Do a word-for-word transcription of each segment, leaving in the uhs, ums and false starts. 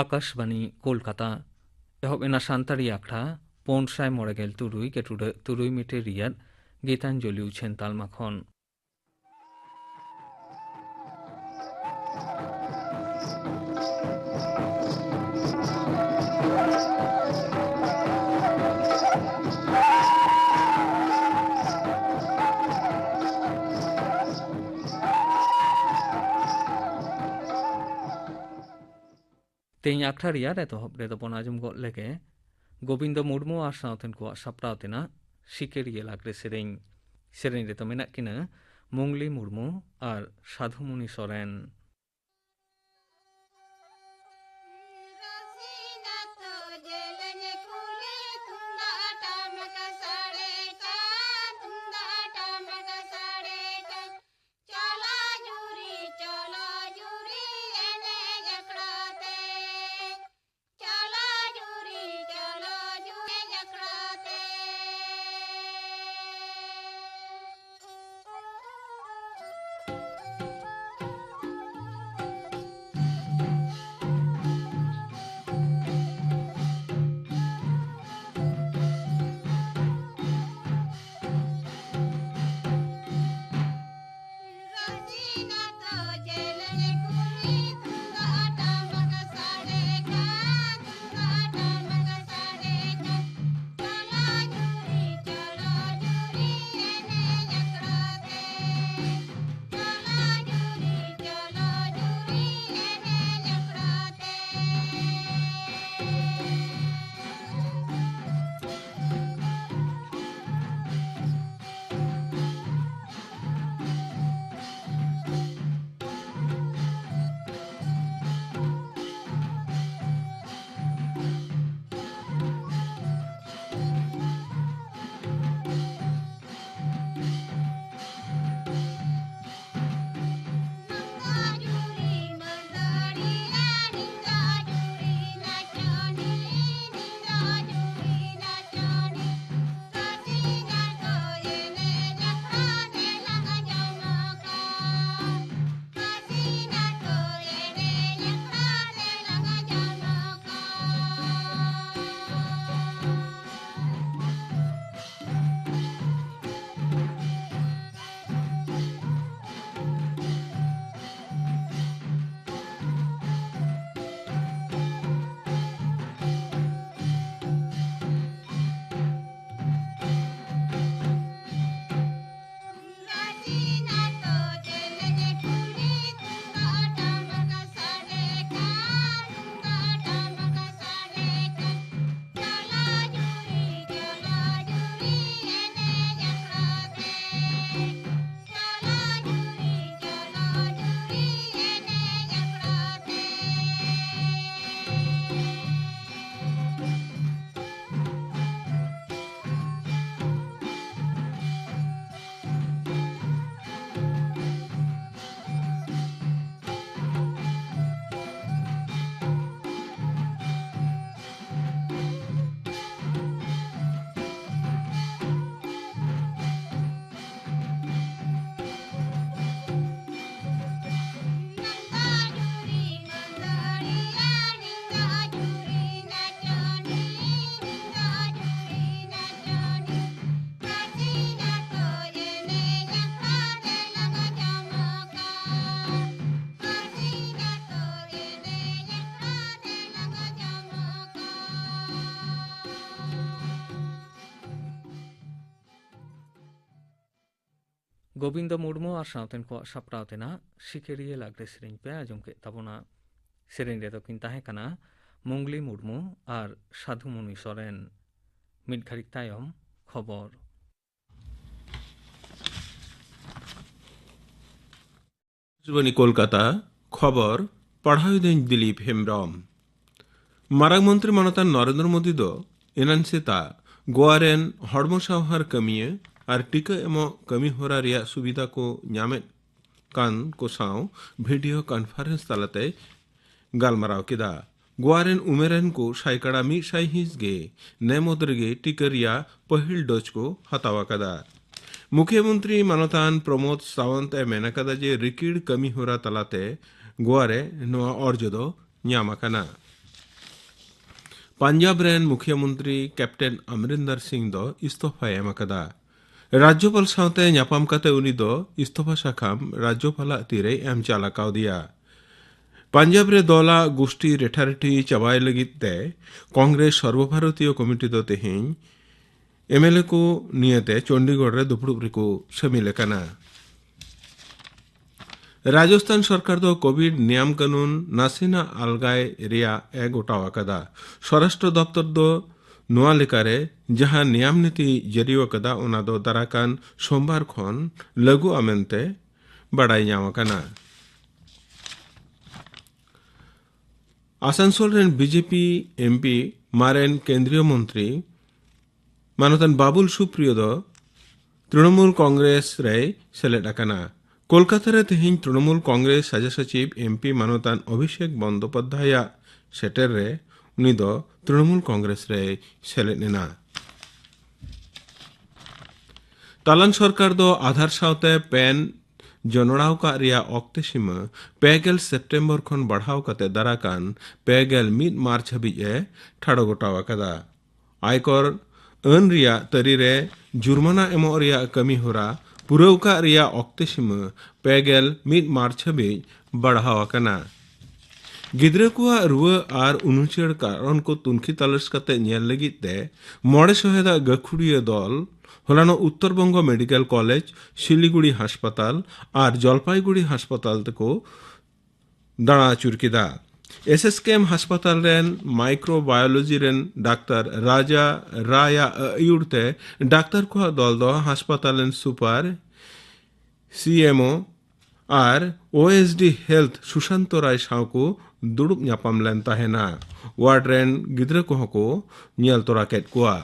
ᱟᱠᱟᱥᱵᱟᱬᱤ ᱠᱳᱞᱠᱟᱛᱟ᱾ ᱮᱦᱚᱵ ᱮᱱᱟ ᱥᱟᱱᱛᱟᱲᱤ ᱟᱠᱷᱲᱟ ᱯᱩᱱ ᱥᱟᱭ ᱢᱚᱬᱮ ᱜᱮᱞ ᱛᱩᱨᱩᱭ ᱜᱮᱴᱩᱰᱟᱹᱜ ᱛᱩᱨᱩᱭ ᱢᱤᱴᱟᱨ ᱨᱮᱭᱟᱜ ᱜᱤᱛᱟᱧᱡᱚᱞᱤ ᱩᱪᱷᱟᱹᱱ ᱛᱟᱞᱢᱟ ᱠᱷᱚᱱ᱾ ᱛᱮᱦᱮᱧ ᱟᱠᱷᱲᱟ ᱨᱮᱭᱟᱜ ᱮᱛᱚᱦᱚᱵ ᱨᱮᱫᱚ ᱵᱚᱱ ᱟᱸᱡᱚᱢ ᱜᱚᱫ ᱞᱮᱜᱮ ᱜᱳᱵᱤᱱᱫᱚ ᱢᱩᱨᱢᱩ ᱟᱨ ᱥᱟᱶᱛᱮᱱ ᱠᱚᱣᱟᱜ ᱥᱟᱯᱲᱟᱣ ᱛᱮᱱᱟᱜ ᱥᱤᱠᱟᱹᱨᱤᱭᱟᱹ ᱞᱟᱜᱽᱲᱮ ᱥᱮᱨᱮᱧ᱾ ᱥᱮᱨᱮᱧ ᱨᱮᱫᱚ ᱢᱮᱱᱟᱜ ᱠᱤᱱᱟ ᱢᱩᱝᱞᱤ ᱢᱩᱨᱢᱩ ᱟᱨ ᱥᱟᱫᱷᱩᱢᱩᱱᱤ ᱥᱚᱨᱮᱱ᱾ ᱪᱚᱞᱚ ᱡᱩᱨᱤ, ᱪᱚᱞᱚ ᱡᱩᱨᱤ ᱮᱱᱮᱡ ᱟᱠᱷᱲᱟ ᱛᱮ᱾ ᱪᱚᱞᱚ ᱡᱩᱨᱤ, ᱪᱚᱞᱚ ᱡᱩᱨᱤ ᱮᱱᱮᱡ ᱟᱠᱷᱲᱟ ᱛᱮ᱾ ᱜᱳᱵᱤᱱᱫᱚ ᱢᱩᱨᱢᱩ ᱟᱨ ᱥᱟᱶᱛᱮᱱ ᱠᱚᱣᱟᱜ ᱥᱟᱯᱲᱟᱣ ᱛᱮᱱᱟᱜ ᱥᱤᱠᱟᱹᱨᱤᱭᱟᱹ ᱞᱟᱜᱽᱲᱮ ᱥᱮᱨᱮᱧ ᱯᱮ ᱟᱸᱡᱚᱢ ᱠᱮᱫ ᱛᱟᱵᱚᱱᱟ᱾ ᱥᱮᱨᱮᱧ ᱨᱮᱫᱚ ᱠᱤᱱ ᱛᱟᱦᱮᱸ ᱠᱟᱱᱟ ᱢᱩᱝᱞᱤ ᱢᱩᱨᱢᱩ ᱟᱨ ᱥᱟᱫᱷᱩ ᱢᱩᱱᱤ ᱥᱚᱨᱮᱱ᱾ ᱢᱤᱫ ᱜᱷᱟᱹᱲᱤᱡ ᱛᱟᱭᱚᱢ ᱠᱷᱚᱵᱚᱨ᱾ ᱟᱠᱟᱥᱵᱟᱱᱤ ᱠᱳᱞᱠᱟᱛᱟ, ᱠᱷᱚᱵᱚᱨ ᱯᱟᱲᱦᱟᱣ ᱮᱫᱟᱹᱧ ᱫᱤᱞᱤᱯ ᱦᱮᱢᱵᱨᱚᱢ᱾ ᱢᱟᱨᱟᱝ ᱢᱚᱱᱛᱨᱤ ᱢᱟᱱᱚᱛᱟᱱ ᱱᱚᱨᱮᱱᱫᱨᱚ ᱢᱳᱫᱤ ᱫᱚ ᱮᱱᱟᱱ ᱥᱮᱛᱟᱜ ᱜᱳᱣᱟ ᱨᱮᱱ ᱦᱚᱲᱢᱚ ᱥᱟᱶᱦᱟᱨ ᱠᱟᱹᱢᱤᱭᱟᱹ ᱟᱨ ᱴᱤᱠᱟᱹ ᱮᱢᱚᱜ ᱠᱟᱹᱢᱤ ᱦᱚᱨᱟ ᱨᱮᱭᱟᱜ ᱥᱩᱵᱤᱫᱷᱟ ᱠᱚ ᱧᱟᱢᱮᱫ ᱠᱟᱱ ᱠᱚ ᱥᱟᱶ ᱵᱷᱤᱰᱤᱭᱳ ᱠᱚᱱᱯᱷᱟᱨᱮᱱᱥ ᱛᱟᱞᱟᱛᱮ ᱜᱟᱞᱢᱟᱨᱟᱣ ᱠᱮᱫᱟ᱾ ᱜᱳᱣᱟ ᱨᱮᱱ ᱩᱢᱮᱨᱟᱱ ᱠᱚ ᱥᱟᱭᱠᱟᱲᱟ ᱢᱤᱫ ᱥᱟᱭ ᱦᱤᱸᱥ ᱜᱮ ᱱᱮ ᱢᱩᱫᱽ ᱨᱮᱜᱮ ᱴᱤᱠᱟᱹ ᱨᱮᱭᱟᱜ ᱯᱟᱹᱦᱤᱞ ᱰᱳᱡᱽ ᱠᱚ ᱦᱟᱛᱟᱣ ᱟᱠᱟᱫᱟ᱾ ᱢᱩᱠᱷᱭᱟᱹ ᱢᱚᱱᱛᱨᱤ ᱢᱟᱱᱚᱛᱟᱱ ᱯᱨᱚᱢᱳᱫ ᱥᱟᱣᱚᱱᱛ ᱮ ᱢᱮᱱ ᱟᱠᱟᱫᱟ ᱡᱮ ᱨᱤᱠᱤᱲ ᱠᱟᱹᱢᱤ ᱦᱚᱨᱟ ᱛᱟᱞᱟᱛᱮ ᱜᱳᱣᱟ ᱨᱮ ᱱᱚᱣᱟ ᱚᱨᱡᱚ ᱫᱚ ᱧᱟᱢ ᱟᱠᱟᱱᱟ᱾ ᱯᱟᱧᱡᱟᱵᱽ ᱨᱮᱱ ᱢᱩᱠᱷᱭᱟᱹ ᱢᱚᱱᱛᱨᱤ ᱠᱮᱯᱴᱮᱱ ᱚᱢᱨᱤᱱᱫᱚᱨ ᱥᱤᱝ ᱫᱚ ᱤᱥᱛᱚᱯᱷᱟᱭ ᱮᱢ ᱟᱠᱟᱫᱟ᱾ ᱨᱟᱡᱽᱡᱚᱯᱟᱞ ᱥᱟᱶᱛᱮ ᱧᱟᱯᱟᱢ ᱠᱟᱛᱮ ᱩᱱᱤ ᱫᱚ ᱤᱥᱛᱚᱯᱷᱟ ᱥᱟᱠᱟᱢ ᱨᱟᱡᱽᱡᱚᱯᱟᱞᱟᱜ ᱛᱤᱨᱮᱭ ᱮᱢ ᱪᱟᱞ ᱟᱠᱟᱣᱫᱮᱭᱟ᱾ ᱯᱟᱧᱡᱟᱵᱽ ᱨᱮ ᱫᱚᱞᱟᱜ ᱜᱩᱥᱴᱤ ᱨᱮᱴᱟᱨᱮᱴᱤ ᱪᱟᱵᱟᱭ ᱞᱟᱹᱜᱤᱫ ᱛᱮ ᱠᱚᱝᱜᱨᱮᱥ ᱥᱚᱨᱵᱚᱵᱷᱟᱨᱚᱛᱤᱭᱚ ᱠᱚᱢᱤᱴᱤ ᱫᱚ ᱛᱮᱦᱮᱧ ᱮᱢᱮᱞᱮ ᱠᱚ ᱱᱤᱭᱟᱹᱛᱮ ᱪᱚᱱᱰᱤᱜᱚᱲ ᱨᱮ ᱫᱩᱯᱲᱩᱵ ᱨᱮᱠᱚ ᱥᱟᱹᱢᱤᱞ ᱟᱠᱟᱱᱟ᱾ ᱨᱟᱡᱚᱥᱛᱷᱟᱱ ᱥᱚᱨᱠᱟᱨ ᱫᱚ ᱠᱳᱵᱷᱤᱰ ᱱᱤᱭᱟᱢ ᱠᱟᱹᱱᱩᱱ ᱱᱟᱥᱮᱱᱟᱜ ᱟᱞᱜᱟᱭ ᱨᱮᱭᱟᱜ ᱮ ᱜᱚᱴᱟᱣ ᱟᱠᱟᱫᱟ᱾ ᱥᱚᱨᱟᱥᱴᱨᱚ ᱫᱚᱯᱛᱚᱨ ᱫᱚ ᱱᱚᱣᱟ ᱞᱮᱠᱟᱨᱮ ᱡᱟᱦᱟᱸ ᱱᱤᱭᱟᱢ ᱱᱤᱛᱤ ᱡᱟᱹᱨᱤᱣ ᱟᱠᱟᱫᱟ, ᱚᱱᱟ ᱫᱚ ᱫᱟᱨᱟᱠᱟᱱ ᱥᱳᱢᱵᱟᱨ ᱠᱷᱚᱱ ᱞᱟᱹᱜᱩᱜᱼᱟ ᱢᱮᱱᱛᱮ ᱵᱟᱰᱟᱭ ᱧᱟᱢ ᱟᱠᱟᱱᱟ᱾ ᱟᱥᱟᱱᱥᱳᱞ ᱨᱮᱱ ᱵᱤᱡᱮᱯᱤ ᱮᱢᱯᱤ ᱢᱟᱨᱮᱱ ᱠᱮᱱᱫᱨᱤᱭᱚ ᱢᱚᱱᱛᱨᱤ ᱢᱟᱱᱚᱛᱟᱱ ᱵᱟᱵᱩᱞ ᱥᱩᱯᱨᱤᱭᱚ ᱫᱚ ᱛᱨᱤᱱᱚᱢᱩᱞ ᱠᱚᱝᱜᱨᱮᱥ ᱨᱮᱭ ᱥᱮᱞᱮᱫ ᱟᱠᱟᱱᱟ᱾ ᱠᱳᱞᱠᱟᱛᱟ ᱨᱮ ᱛᱮᱦᱮᱧ ᱛᱨᱤᱱᱚᱢᱩᱞ ᱠᱚᱝᱜᱨᱮᱥ ᱥᱟᱡᱟ ᱥᱚᱪᱤᱵᱽ ᱮᱢᱯᱤ ᱢᱟᱱᱚᱛᱟᱱ ᱚᱵᱷᱤᱥᱮᱠ ᱵᱚᱱᱫᱳᱯᱟᱫᱽᱫᱷᱟᱭᱟᱜ ᱥᱮᱴᱮᱨ ᱨᱮ ᱩᱱᱤ ᱫᱚ ᱛᱨᱤᱱᱚᱢᱩᱞ ᱠᱚᱝᱜᱨᱮᱥ ᱨᱮᱭ ᱥᱮᱞᱮᱫ ᱮᱱᱟ᱾ ᱛᱟᱞᱟᱱ ᱥᱚᱨᱠᱟᱨ ᱫᱚ ᱟᱫᱷᱟᱨ ᱥᱟᱶᱛᱮ ᱯᱮᱱ ᱡᱚᱱᱚᱲᱟᱣ ᱠᱟᱜ ᱨᱮᱭᱟᱜ ᱚᱠᱛᱮ ᱥᱤᱢᱟᱹ ᱯᱮ ᱜᱮᱞ ᱥᱮᱯᱴᱮᱢᱵᱚᱨ ᱠᱷᱚᱱ ᱵᱟᱲᱦᱟᱣ ᱠᱟᱛᱮ ᱫᱟᱨᱟᱠᱟᱱ ᱯᱮ ᱜᱮᱞ ᱢᱤᱫ ᱢᱟᱨᱪ ᱦᱟᱹᱵᱤᱡ ᱮ ᱴᱷᱟᱲᱚ ᱜᱚᱴᱟᱣ ᱟᱠᱟᱫᱟ᱾ ᱟᱭᱠᱚᱨ ᱟᱹᱱ ᱨᱮᱭᱟᱜ ᱛᱟᱹᱨᱤ ᱨᱮ ᱡᱩᱨᱢᱟᱱᱟ ᱮᱢᱚᱜ ᱨᱮᱭᱟᱜ ᱠᱟᱹᱢᱤ ᱦᱚᱨᱟ ᱯᱩᱨᱟᱹᱣ ᱠᱟᱜ ᱨᱮᱭᱟᱜ ᱚᱠᱛᱮ ᱥᱤᱢᱟᱹ ᱯᱮ ᱜᱮᱞ ᱢᱤᱫ ᱢᱟᱨᱪ ᱦᱟᱹᱵᱤᱡ ᱵᱟᱲᱦᱟᱣ ᱟᱠᱟᱱᱟ᱾ ᱜᱤᱫᱽᱨᱟᱹ ᱠᱚᱣᱟᱜ ᱨᱩᱣᱟᱹ ᱟᱨ ᱩᱱᱩᱪᱟᱹᱲ ᱠᱟᱨᱚᱱ ᱠᱚ ᱛᱩᱱᱠᱷᱤ ᱛᱟᱞᱟᱥ ᱠᱟᱛᱮ ᱧᱮᱞ ᱞᱟᱹᱜᱤᱫ ᱛᱮ ᱢᱚᱬᱮ ᱥᱚᱦᱮᱫᱟᱜ ᱜᱟᱹᱠᱷᱩᱲᱤᱭᱟᱹ ᱫᱚᱞ ᱦᱚᱞᱟᱱᱚᱜ ᱩᱛᱛᱚᱨ ᱵᱚᱝᱜᱚ ᱢᱮᱰᱤᱠᱮᱞ ᱠᱚᱞᱮᱡᱽ, ᱥᱤᱞᱤᱜᱩᱲᱤ ᱦᱟᱥᱯᱟᱛᱟᱞ ᱟᱨ ᱡᱚᱞᱯᱟᱭᱜᱩᱲᱤ ᱦᱟᱥᱯᱟᱛᱟᱞ ᱛᱮᱠᱚ ᱫᱟᱬᱟ ᱟᱹᱪᱩᱨ ᱠᱮᱫᱟ᱾ ᱮᱥ ᱮᱥ ᱠᱮ ᱮᱢ ᱦᱟᱥᱯᱟᱛᱟᱞ ᱨᱮᱱ ᱢᱟᱭᱠᱨᱳᱵᱟᱭᱳᱞᱚᱡᱤ ᱨᱮᱱ ᱰᱟᱠᱛᱟᱨ ᱨᱟᱡᱟ ᱨᱟᱭᱟᱜ ᱟᱹᱭᱩᱨ ᱛᱮ ᱰᱟᱠᱛᱟᱨ ᱠᱚᱣᱟᱜ ᱫᱚᱞ ᱫᱚ ᱦᱟᱥᱯᱟᱛᱟᱞ ᱨᱮᱱ ᱥᱩᱯᱟᱨ, ᱥᱤ ᱮᱢ ᱳ ᱟᱨ ᱳ ᱮᱥ ᱰᱤ ᱦᱮᱞᱛᱷ ᱥᱩᱥᱟᱱᱛᱚ ᱨᱟᱭ ᱥᱟᱶ ᱠᱚ ᱫᱩᱲᱩᱵ ᱧᱟᱯᱟᱢ ᱞᱮᱱ ᱛᱟᱦᱮᱱᱟ᱾ ᱣᱟᱨᱰ ᱨᱮᱱ ᱜᱤᱫᱽᱨᱟᱹ ᱠᱚᱦᱚᱸ ᱠᱚ ᱧᱮᱞ ᱛᱚᱨᱟ ᱠᱮᱫ ᱠᱚᱣᱟ᱾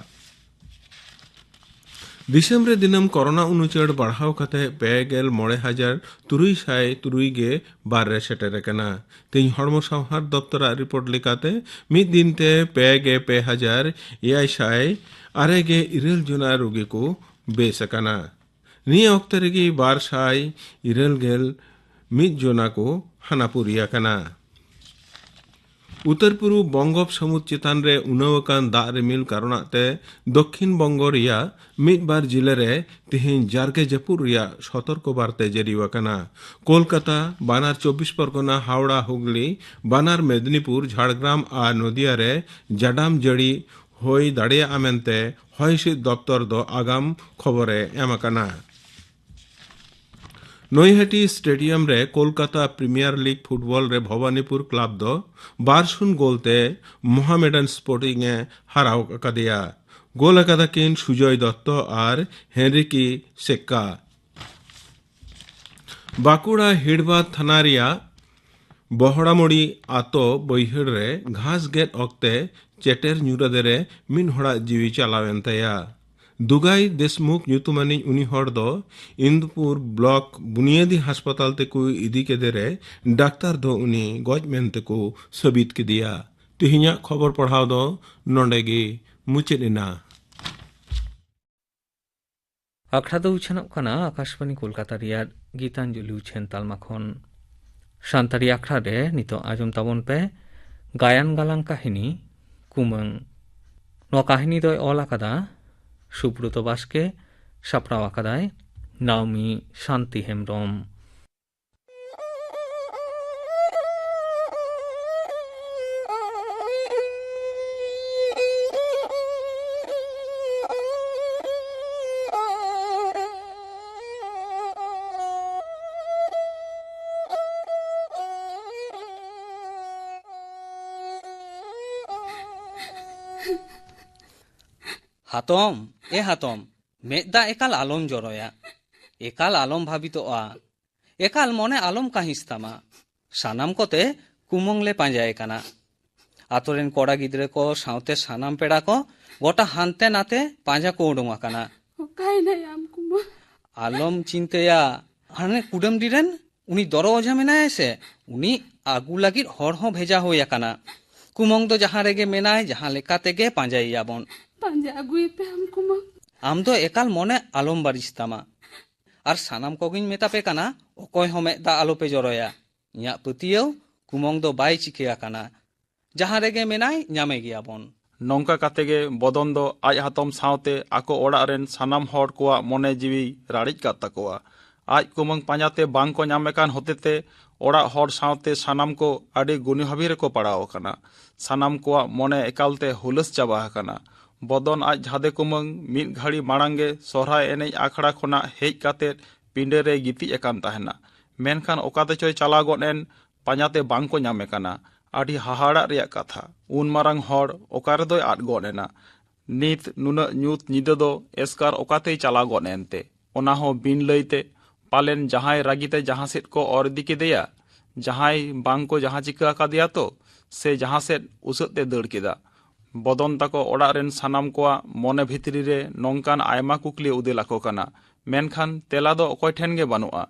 ᱫᱤᱥᱚᱢ ᱨᱮ ᱫᱤᱱᱟᱹᱢ ᱠᱚᱨᱳᱱᱟ ᱩᱱᱩᱪᱟᱹᱲ ᱵᱟᱲᱦᱟᱣ ᱠᱟᱛᱮ ᱯᱮ ᱜᱮᱞ ᱢᱚᱬᱮ ᱦᱟᱡᱟᱨ ᱛᱩᱨᱩᱭ ᱥᱟᱭ ᱛᱩᱨᱩᱭ ᱜᱮ ᱵᱟᱨ ᱨᱮ ᱥᱮᱴᱮᱨ ᱟᱠᱟᱱᱟ᱾ ᱛᱮᱦᱮᱧ ᱦᱚᱲᱢᱚ ᱥᱟᱶᱦᱟᱨ ᱫᱚᱯᱛᱚᱨᱟᱜ ᱨᱤᱯᱳᱨᱴ ᱞᱮᱠᱟᱛᱮ, ᱢᱤᱫ ᱫᱤᱱ ᱛᱮ ᱯᱮ ᱜᱮ ᱯᱮ ᱦᱟᱡᱟᱨ ᱮᱭᱟᱭ ᱥᱟᱭ ᱟᱨᱮ ᱜᱮ ᱤᱨᱟᱹᱞ ᱡᱚᱱᱟ ᱨᱩᱜᱤ ᱠᱚ ᱵᱮᱥ ᱟᱠᱟᱱᱟ᱾ ᱱᱤᱭᱟᱹ ᱚᱠᱛᱮ ᱨᱮᱜᱮ ᱵᱟᱨ ᱥᱟᱭ ᱤᱨᱟᱹᱞ ᱜᱮᱞ ᱢᱤᱫ ᱡᱚᱱᱟ ᱠᱚ ᱦᱟᱱᱟᱯᱩᱨᱤ ᱟᱠᱟᱱᱟ᱾ ᱩᱛᱟᱹᱨ ᱯᱩᱨᱩᱵ ᱵᱚᱝᱜᱳᱯ ᱥᱟᱹᱢᱩᱫ ᱪᱮᱛᱟᱱ ᱨᱮ ᱩᱱᱟᱹᱣ ᱟᱠᱟᱱ ᱫᱟᱜ ᱨᱤᱢᱤᱞ ᱠᱟᱨᱚᱱᱟᱜ ᱛᱮ ᱫᱚᱠᱠᱷᱤᱱ ᱵᱚᱝᱜᱚ ᱨᱮᱭᱟᱜ ᱢᱤᱫ ᱵᱟᱨ ᱡᱤᱞᱟᱹ ᱨᱮ ᱛᱮᱦᱮᱧ ᱡᱟᱨᱜᱮ ᱡᱟᱹᱯᱩᱫ ᱨᱮᱭᱟᱜ ᱥᱚᱛᱚᱨᱠᱚ ᱵᱟᱨᱛᱮ ᱡᱟᱹᱨᱤ ᱟᱠᱟᱱᱟ᱾ ᱠᱳᱞᱠᱟᱛᱟ, ᱵᱟᱱᱟᱨ ᱪᱚᱵᱵᱤᱥ ᱯᱚᱨᱜᱚᱱᱟ, ᱦᱟᱣᱲᱟ, ᱦᱩᱜᱽᱞᱤ, ᱵᱟᱱᱟᱨ ᱢᱮᱫᱽᱱᱤᱯᱩᱨ, ᱡᱷᱟᱲᱜᱨᱟᱢ ᱟᱨ ᱱᱚᱫᱤᱭᱟ ᱨᱮ ᱡᱟᱰᱟᱢ ᱡᱟᱹᱲᱤ ᱦᱩᱭ ᱫᱟᱲᱮᱭᱟᱜᱼᱟ ᱢᱮᱱᱛᱮ ᱦᱚᱭ ᱦᱤᱸᱥᱤᱫ ᱫᱚᱯᱛᱚᱨ ᱫᱚ ᱟᱜᱟᱢ ᱠᱷᱚᱵᱚᱨᱮ ᱮᱢ ᱟᱠᱟᱱᱟ᱾ ᱱᱚᱭᱦᱟᱴᱤ ᱥᱴᱮᱰᱤᱭᱟᱢ ᱨᱮ ᱠᱳᱞᱠᱟᱛᱟ ᱯᱨᱤᱢᱤᱭᱟᱨ ᱞᱤᱜᱽ ᱯᱷᱩᱴᱵᱚᱞ ᱨᱮ ᱵᱷᱚᱵᱟᱱᱤᱯᱩᱨ ᱠᱞᱟᱵᱽ ᱫᱚ ᱵᱟᱨ ᱥᱩᱱ ᱜᱳᱞ ᱛᱮ ᱢᱚᱦᱟᱢᱮᱰᱟᱱ ᱥᱯᱳᱨᱴᱤᱝ ᱮ ᱦᱟᱨᱟᱣ ᱟᱠᱟᱫᱮᱭᱟ᱾ ᱜᱳᱞ ᱟᱠᱟᱫᱟ ᱠᱤᱱ ᱥᱩᱡᱚᱭ ᱫᱚᱛᱛᱚ ᱟᱨ ᱦᱮᱱᱨᱤᱠᱤ ᱥᱮᱠᱠᱟ᱾ ᱵᱟᱸᱠᱩᱲᱟ ᱦᱤᱲᱵᱟ ᱛᱷᱟᱱᱟ ᱨᱮᱭᱟᱜ ᱵᱚᱦᱲᱟᱢᱩᱲᱤ ᱟᱛᱳ ᱵᱟᱹᱭᱦᱟᱹᱲ ᱨᱮ ᱜᱷᱟᱥ ᱜᱮᱫ ᱚᱠᱛᱮ ᱪᱮᱴᱮᱨ ᱧᱩᱨ ᱟᱫᱮ ᱨᱮ ᱢᱤᱫ ᱦᱚᱲᱟᱜ ᱡᱤᱣᱤ ᱪᱟᱞᱟᱣᱮᱱ ᱛᱟᱭᱟ᱾ ᱫᱩᱜᱟᱭ ᱫᱮᱥᱢᱩᱠᱷ ᱧᱩᱛᱩᱢᱟᱱᱤᱡ ᱩᱱᱤ ᱦᱚᱲ ᱫᱚ ᱤᱱᱫᱩᱯᱩᱨ ᱵᱞᱚᱠ ᱵᱩᱱᱤᱭᱟᱹᱫᱤ ᱦᱟᱥᱯᱟᱛᱟᱞ ᱛᱮᱠᱚ ᱤᱫᱤ ᱠᱮᱫᱮ ᱨᱮ ᱰᱟᱠᱛᱟᱨ ᱫᱚ ᱩᱱᱤ ᱜᱚᱡ ᱢᱮᱱᱛᱮᱠᱚ ᱥᱟᱹᱵᱤᱛ ᱠᱮᱫᱮᱭᱟ᱾ ᱛᱮᱦᱮᱧᱟᱜ ᱠᱷᱚᱵᱚᱨ ᱯᱟᱲᱦᱟᱣ ᱫᱚ ᱱᱚᱰᱮ ᱜᱮ ᱢᱩᱪᱟᱹᱫ ᱮᱱᱟ᱾ ᱟᱠᱷᱲᱟ ᱫᱚ ᱩᱪᱷᱟᱹᱱᱚᱜ ᱠᱟᱱᱟ ᱟᱠᱟᱥᱵᱟᱬᱤ ᱠᱳᱞᱠᱟᱛᱟ ᱨᱮᱭᱟᱜ ᱜᱤᱛᱟᱧᱡᱚᱞᱤ ᱩᱪᱷᱟᱹᱱ ᱛᱟᱞᱢᱟ ᱠᱷᱚᱱ᱾ ᱥᱟᱱᱛᱟᱲᱤ ᱟᱠᱷᱲᱟ ᱨᱮ ᱱᱤᱛᱚᱜ ᱟᱸᱡᱚᱢ ᱛᱟᱵᱚᱱ ᱯᱮ ᱜᱟᱭᱟᱱ ᱜᱟᱞᱟᱝ ᱠᱟᱹᱦᱱᱤ ᱠᱩᱢᱟᱹᱝ᱾ ᱱᱚᱣᱟ ᱠᱟᱹᱦᱱᱤ ᱫᱚᱭ ᱚᱞ ᱟᱠᱟᱫᱟ ᱥᱩᱵᱨᱚᱛᱚ ᱵᱟᱥᱠᱮ, ᱥᱟᱯᱲᱟᱣ ᱟᱠᱟᱫᱟᱭ ᱱᱟᱣᱢᱤ ᱥᱟᱱᱛᱤ ᱦᱮᱢᱵᱨᱚᱢ᱾ ᱦᱟᱛᱚᱢ, ᱮ ᱦᱟᱛᱚᱢ, ᱢᱮᱫ ᱫᱟᱜ ᱮᱠᱟᱞ ᱟᱞᱚᱢ ᱡᱚᱨᱚᱭᱟ᱾ ᱮᱠᱟᱞ ᱟᱞᱚᱢ ᱵᱷᱟᱵᱤᱛᱚᱜᱼᱟ᱾ ᱮᱠᱟᱞ ᱢᱚᱱᱮ ᱟᱞᱚᱢ ᱠᱟᱹᱦᱤᱥ ᱛᱟᱢᱟ᱾ ᱥᱟᱱᱟᱢ ᱠᱚᱛᱮ ᱠᱩᱢᱟᱹᱝ ᱞᱮ ᱯᱟᱸᱡᱟᱭᱮ ᱠᱟᱱᱟ᱾ ᱟᱛᱳ ᱨᱮᱱ ᱠᱚᱲᱟ ᱜᱤᱫᱽᱨᱟᱹ ᱠᱚ ᱥᱟᱶᱛᱮ ᱥᱟᱱᱟᱢ ᱯᱮᱲᱟ ᱠᱚ ᱜᱚᱴᱟ ᱦᱟᱱᱛᱮ ᱱᱟᱛᱮ ᱯᱟᱸᱡᱟ ᱠᱚ ᱩᱰᱩᱝ ᱟᱠᱟᱱᱟ᱾ ᱚᱠᱟᱭᱮᱱᱟᱭ ᱟᱢ ᱠᱩᱢᱟᱹᱝ? ᱟᱞᱚᱢ ᱪᱤᱱᱛᱟᱹᱭᱟ, ᱦᱟᱱᱮ ᱠᱩᱰᱟᱹᱢᱰᱤ ᱨᱮᱱ ᱩᱱᱤ ᱫᱚᱨᱚ ᱚᱡᱷᱟ ᱢᱮᱱᱟᱭᱟ ᱥᱮ, ᱩᱱᱤ ᱟᱹᱜᱩ ᱞᱟᱹᱜᱤᱫ ᱦᱚᱲ ᱦᱚᱸ ᱵᱷᱮᱡᱟ ᱦᱩᱭ ᱟᱠᱟᱱᱟ᱾ ᱠᱩᱢᱟᱹᱝ ᱫᱚ ᱡᱟᱦᱟᱸ ᱨᱮᱜᱮ ᱢᱮᱱᱟᱭ, ᱡᱟᱦᱟᱸ ᱞᱮᱠᱟ ᱛᱮᱜᱮ ᱯᱟᱸᱡᱟᱭᱮᱭᱟᱵᱚᱱ᱾ ᱯᱟᱸᱡᱟ ᱟᱹᱜᱩᱭᱮᱯᱮ ᱟᱢ ᱠᱩᱢᱟᱹᱝ᱾ ᱟᱢ ᱫᱚ ᱮᱠᱟᱞ ᱢᱚᱱᱮ ᱟᱞᱚᱢ ᱵᱟᱹᱲᱤᱡ ᱛᱟᱢᱟ᱾ ᱟᱨ ᱥᱟᱱᱟᱢ ᱠᱚᱜᱮᱧ ᱢᱮᱛᱟ ᱯᱮ ᱠᱟᱱᱟ, ᱚᱠᱚᱭ ᱦᱚᱸ ᱢᱮᱫ ᱫᱟᱜ ᱟᱞᱚᱯᱮ ᱡᱚᱨᱚᱭᱟ᱾ ᱤᱧᱟᱹᱜ ᱯᱟᱹᱛᱭᱟᱹᱣ, ᱠᱩᱢᱟᱹᱝ ᱫᱚ ᱵᱟᱭ ᱪᱤᱠᱟᱹ ᱟᱠᱟᱱᱟ᱾ ᱡᱟᱦᱟᱸ ᱨᱮᱜᱮ ᱢᱮᱱᱟᱭ, ᱧᱟᱢᱮ ᱜᱮᱭᱟᱵᱚᱱ᱾ ᱱᱚᱝᱠᱟ ᱠᱟᱛᱮ ᱜᱮ ᱵᱚᱫᱚᱱ ᱫᱚ ᱟᱡ ᱦᱟᱛᱚᱢ ᱥᱟᱶᱛᱮ ᱟᱠᱚ ᱚᱲᱟᱜ ᱨᱮᱱ ᱥᱟᱱᱟᱢ ᱦᱚᱲ ᱠᱚᱣᱟᱜ ᱢᱚᱱᱮ ᱡᱤᱣᱤᱭ ᱨᱟᱲᱮᱡ ᱠᱟᱫ ᱛᱟᱠᱚᱣᱟ᱾ ᱟᱡ ᱠᱩᱢᱟᱹᱝ ᱯᱟᱸᱡᱟᱛᱮ ᱵᱟᱝ ᱠᱚ ᱧᱟᱢᱮ ᱠᱟᱱ ᱦᱚᱛᱮᱛᱮ ᱚᱲᱟᱜ ᱦᱚᱲ ᱥᱟᱶᱛᱮ ᱥᱟᱱᱟᱢ ᱠᱚ ᱟᱹᱰᱤ ᱜᱩᱱᱤᱵᱷᱟᱵᱤ ᱨᱮᱠᱚ ᱯᱟᱲᱟᱣ ᱟᱠᱟᱱᱟ᱾ ᱥᱟᱱᱟᱢ ᱠᱚᱣᱟᱜ ᱢᱚᱱᱮ ᱮᱠᱟᱞᱛᱮ ᱦᱩᱞᱟᱹᱥ ᱪᱟᱵᱟ ᱟᱠᱟᱱᱟ᱾ ᱵᱚᱫᱚᱱ ᱟᱡ ᱡᱷᱟᱫᱮ ᱠᱩᱢᱟᱹᱝ ᱢᱤᱫ ᱜᱷᱟᱹᱲᱤ ᱢᱟᱲᱟᱝ ᱜᱮ ᱥᱚᱦᱨᱟᱭ ᱮᱱᱮᱡ ᱟᱠᱷᱲᱟ ᱠᱷᱚᱱᱟᱜ ᱦᱮᱡ ᱠᱟᱛᱮ ᱯᱤᱸᱰᱟᱹ ᱨᱮᱭ ᱜᱤᱛᱤᱡ ᱟᱠᱟᱱ ᱛᱟᱦᱮᱱᱟ᱾ ᱢᱮᱱᱠᱷᱟᱱ ᱚᱠᱟ ᱛᱮᱪᱚᱭ ᱪᱟᱞᱟᱣ ᱜᱚᱫ ᱮᱱ, ᱯᱟᱸᱡᱟᱛᱮ ᱵᱟᱝ ᱠᱚ ᱧᱟᱢᱮ ᱠᱟᱱᱟ᱾ ᱟᱹᱰᱤ ᱦᱟᱦᱟᱲᱟᱜ ᱨᱮᱭᱟᱜ ᱠᱟᱛᱷᱟ, ᱩᱱ ᱢᱟᱨᱟᱝ ᱦᱚᱲ ᱚᱠᱟ ᱨᱮᱫᱚᱭ ᱟᱫ ᱜᱚᱫ ᱮᱱᱟ? ᱱᱤᱛ ᱱᱩᱱᱟᱹᱜ ᱧᱩᱛ ᱧᱤᱫᱟᱹ ᱫᱚ ᱮᱥᱠᱟᱨ ᱚᱠᱟᱛᱮᱭ ᱪᱟᱞᱟᱣ ᱜᱚᱫ ᱮᱱᱛᱮ? ᱚᱱᱟ ᱦᱚᱸ ᱵᱤᱱ ᱞᱟᱹᱭᱛᱮ᱾ ᱯᱟᱞᱮᱱ ᱡᱟᱦᱟᱸᱭ ᱨᱟᱹᱜᱤᱛᱮ ᱡᱟᱦᱟᱸ ᱥᱮᱫ ᱠᱚ ᱚᱨ ᱤᱫᱤ ᱠᱮᱫᱮᱭᱟ? ᱡᱟᱦᱟᱸᱭ ᱵᱟᱝ ᱠᱚ ᱡᱟᱦᱟᱸ ᱪᱤᱠᱟᱹ ᱟᱠᱟᱫᱮᱭᱟ ᱛᱚ? ᱥᱮ ᱡᱟᱦᱟᱸ ᱥᱮᱫ ᱩᱥᱟᱹᱫ ᱛᱮ ᱫᱟᱹᱲ ᱠᱮᱫᱟ? ᱵᱚᱫᱚᱱ ᱛᱟᱠᱚ ᱚᱲᱟᱜ ᱨᱮᱱ ᱥᱟᱱᱟᱢ ᱠᱚᱣᱟᱜ ᱢᱚᱱᱮ ᱵᱷᱤᱛᱨᱤ ᱨᱮ ᱱᱚᱝᱠᱟᱱ ᱟᱭᱢᱟ ᱠᱩᱠᱞᱤ ᱩᱫᱮᱞ ᱟᱠᱚ ᱠᱟᱱᱟ, ᱢᱮᱱᱠᱷᱟᱱ ᱛᱮᱞᱟ ᱫᱚ ᱚᱠᱚᱭ ᱴᱷᱮᱱ ᱜᱮ ᱵᱟᱹᱱᱩᱜᱼᱟ᱾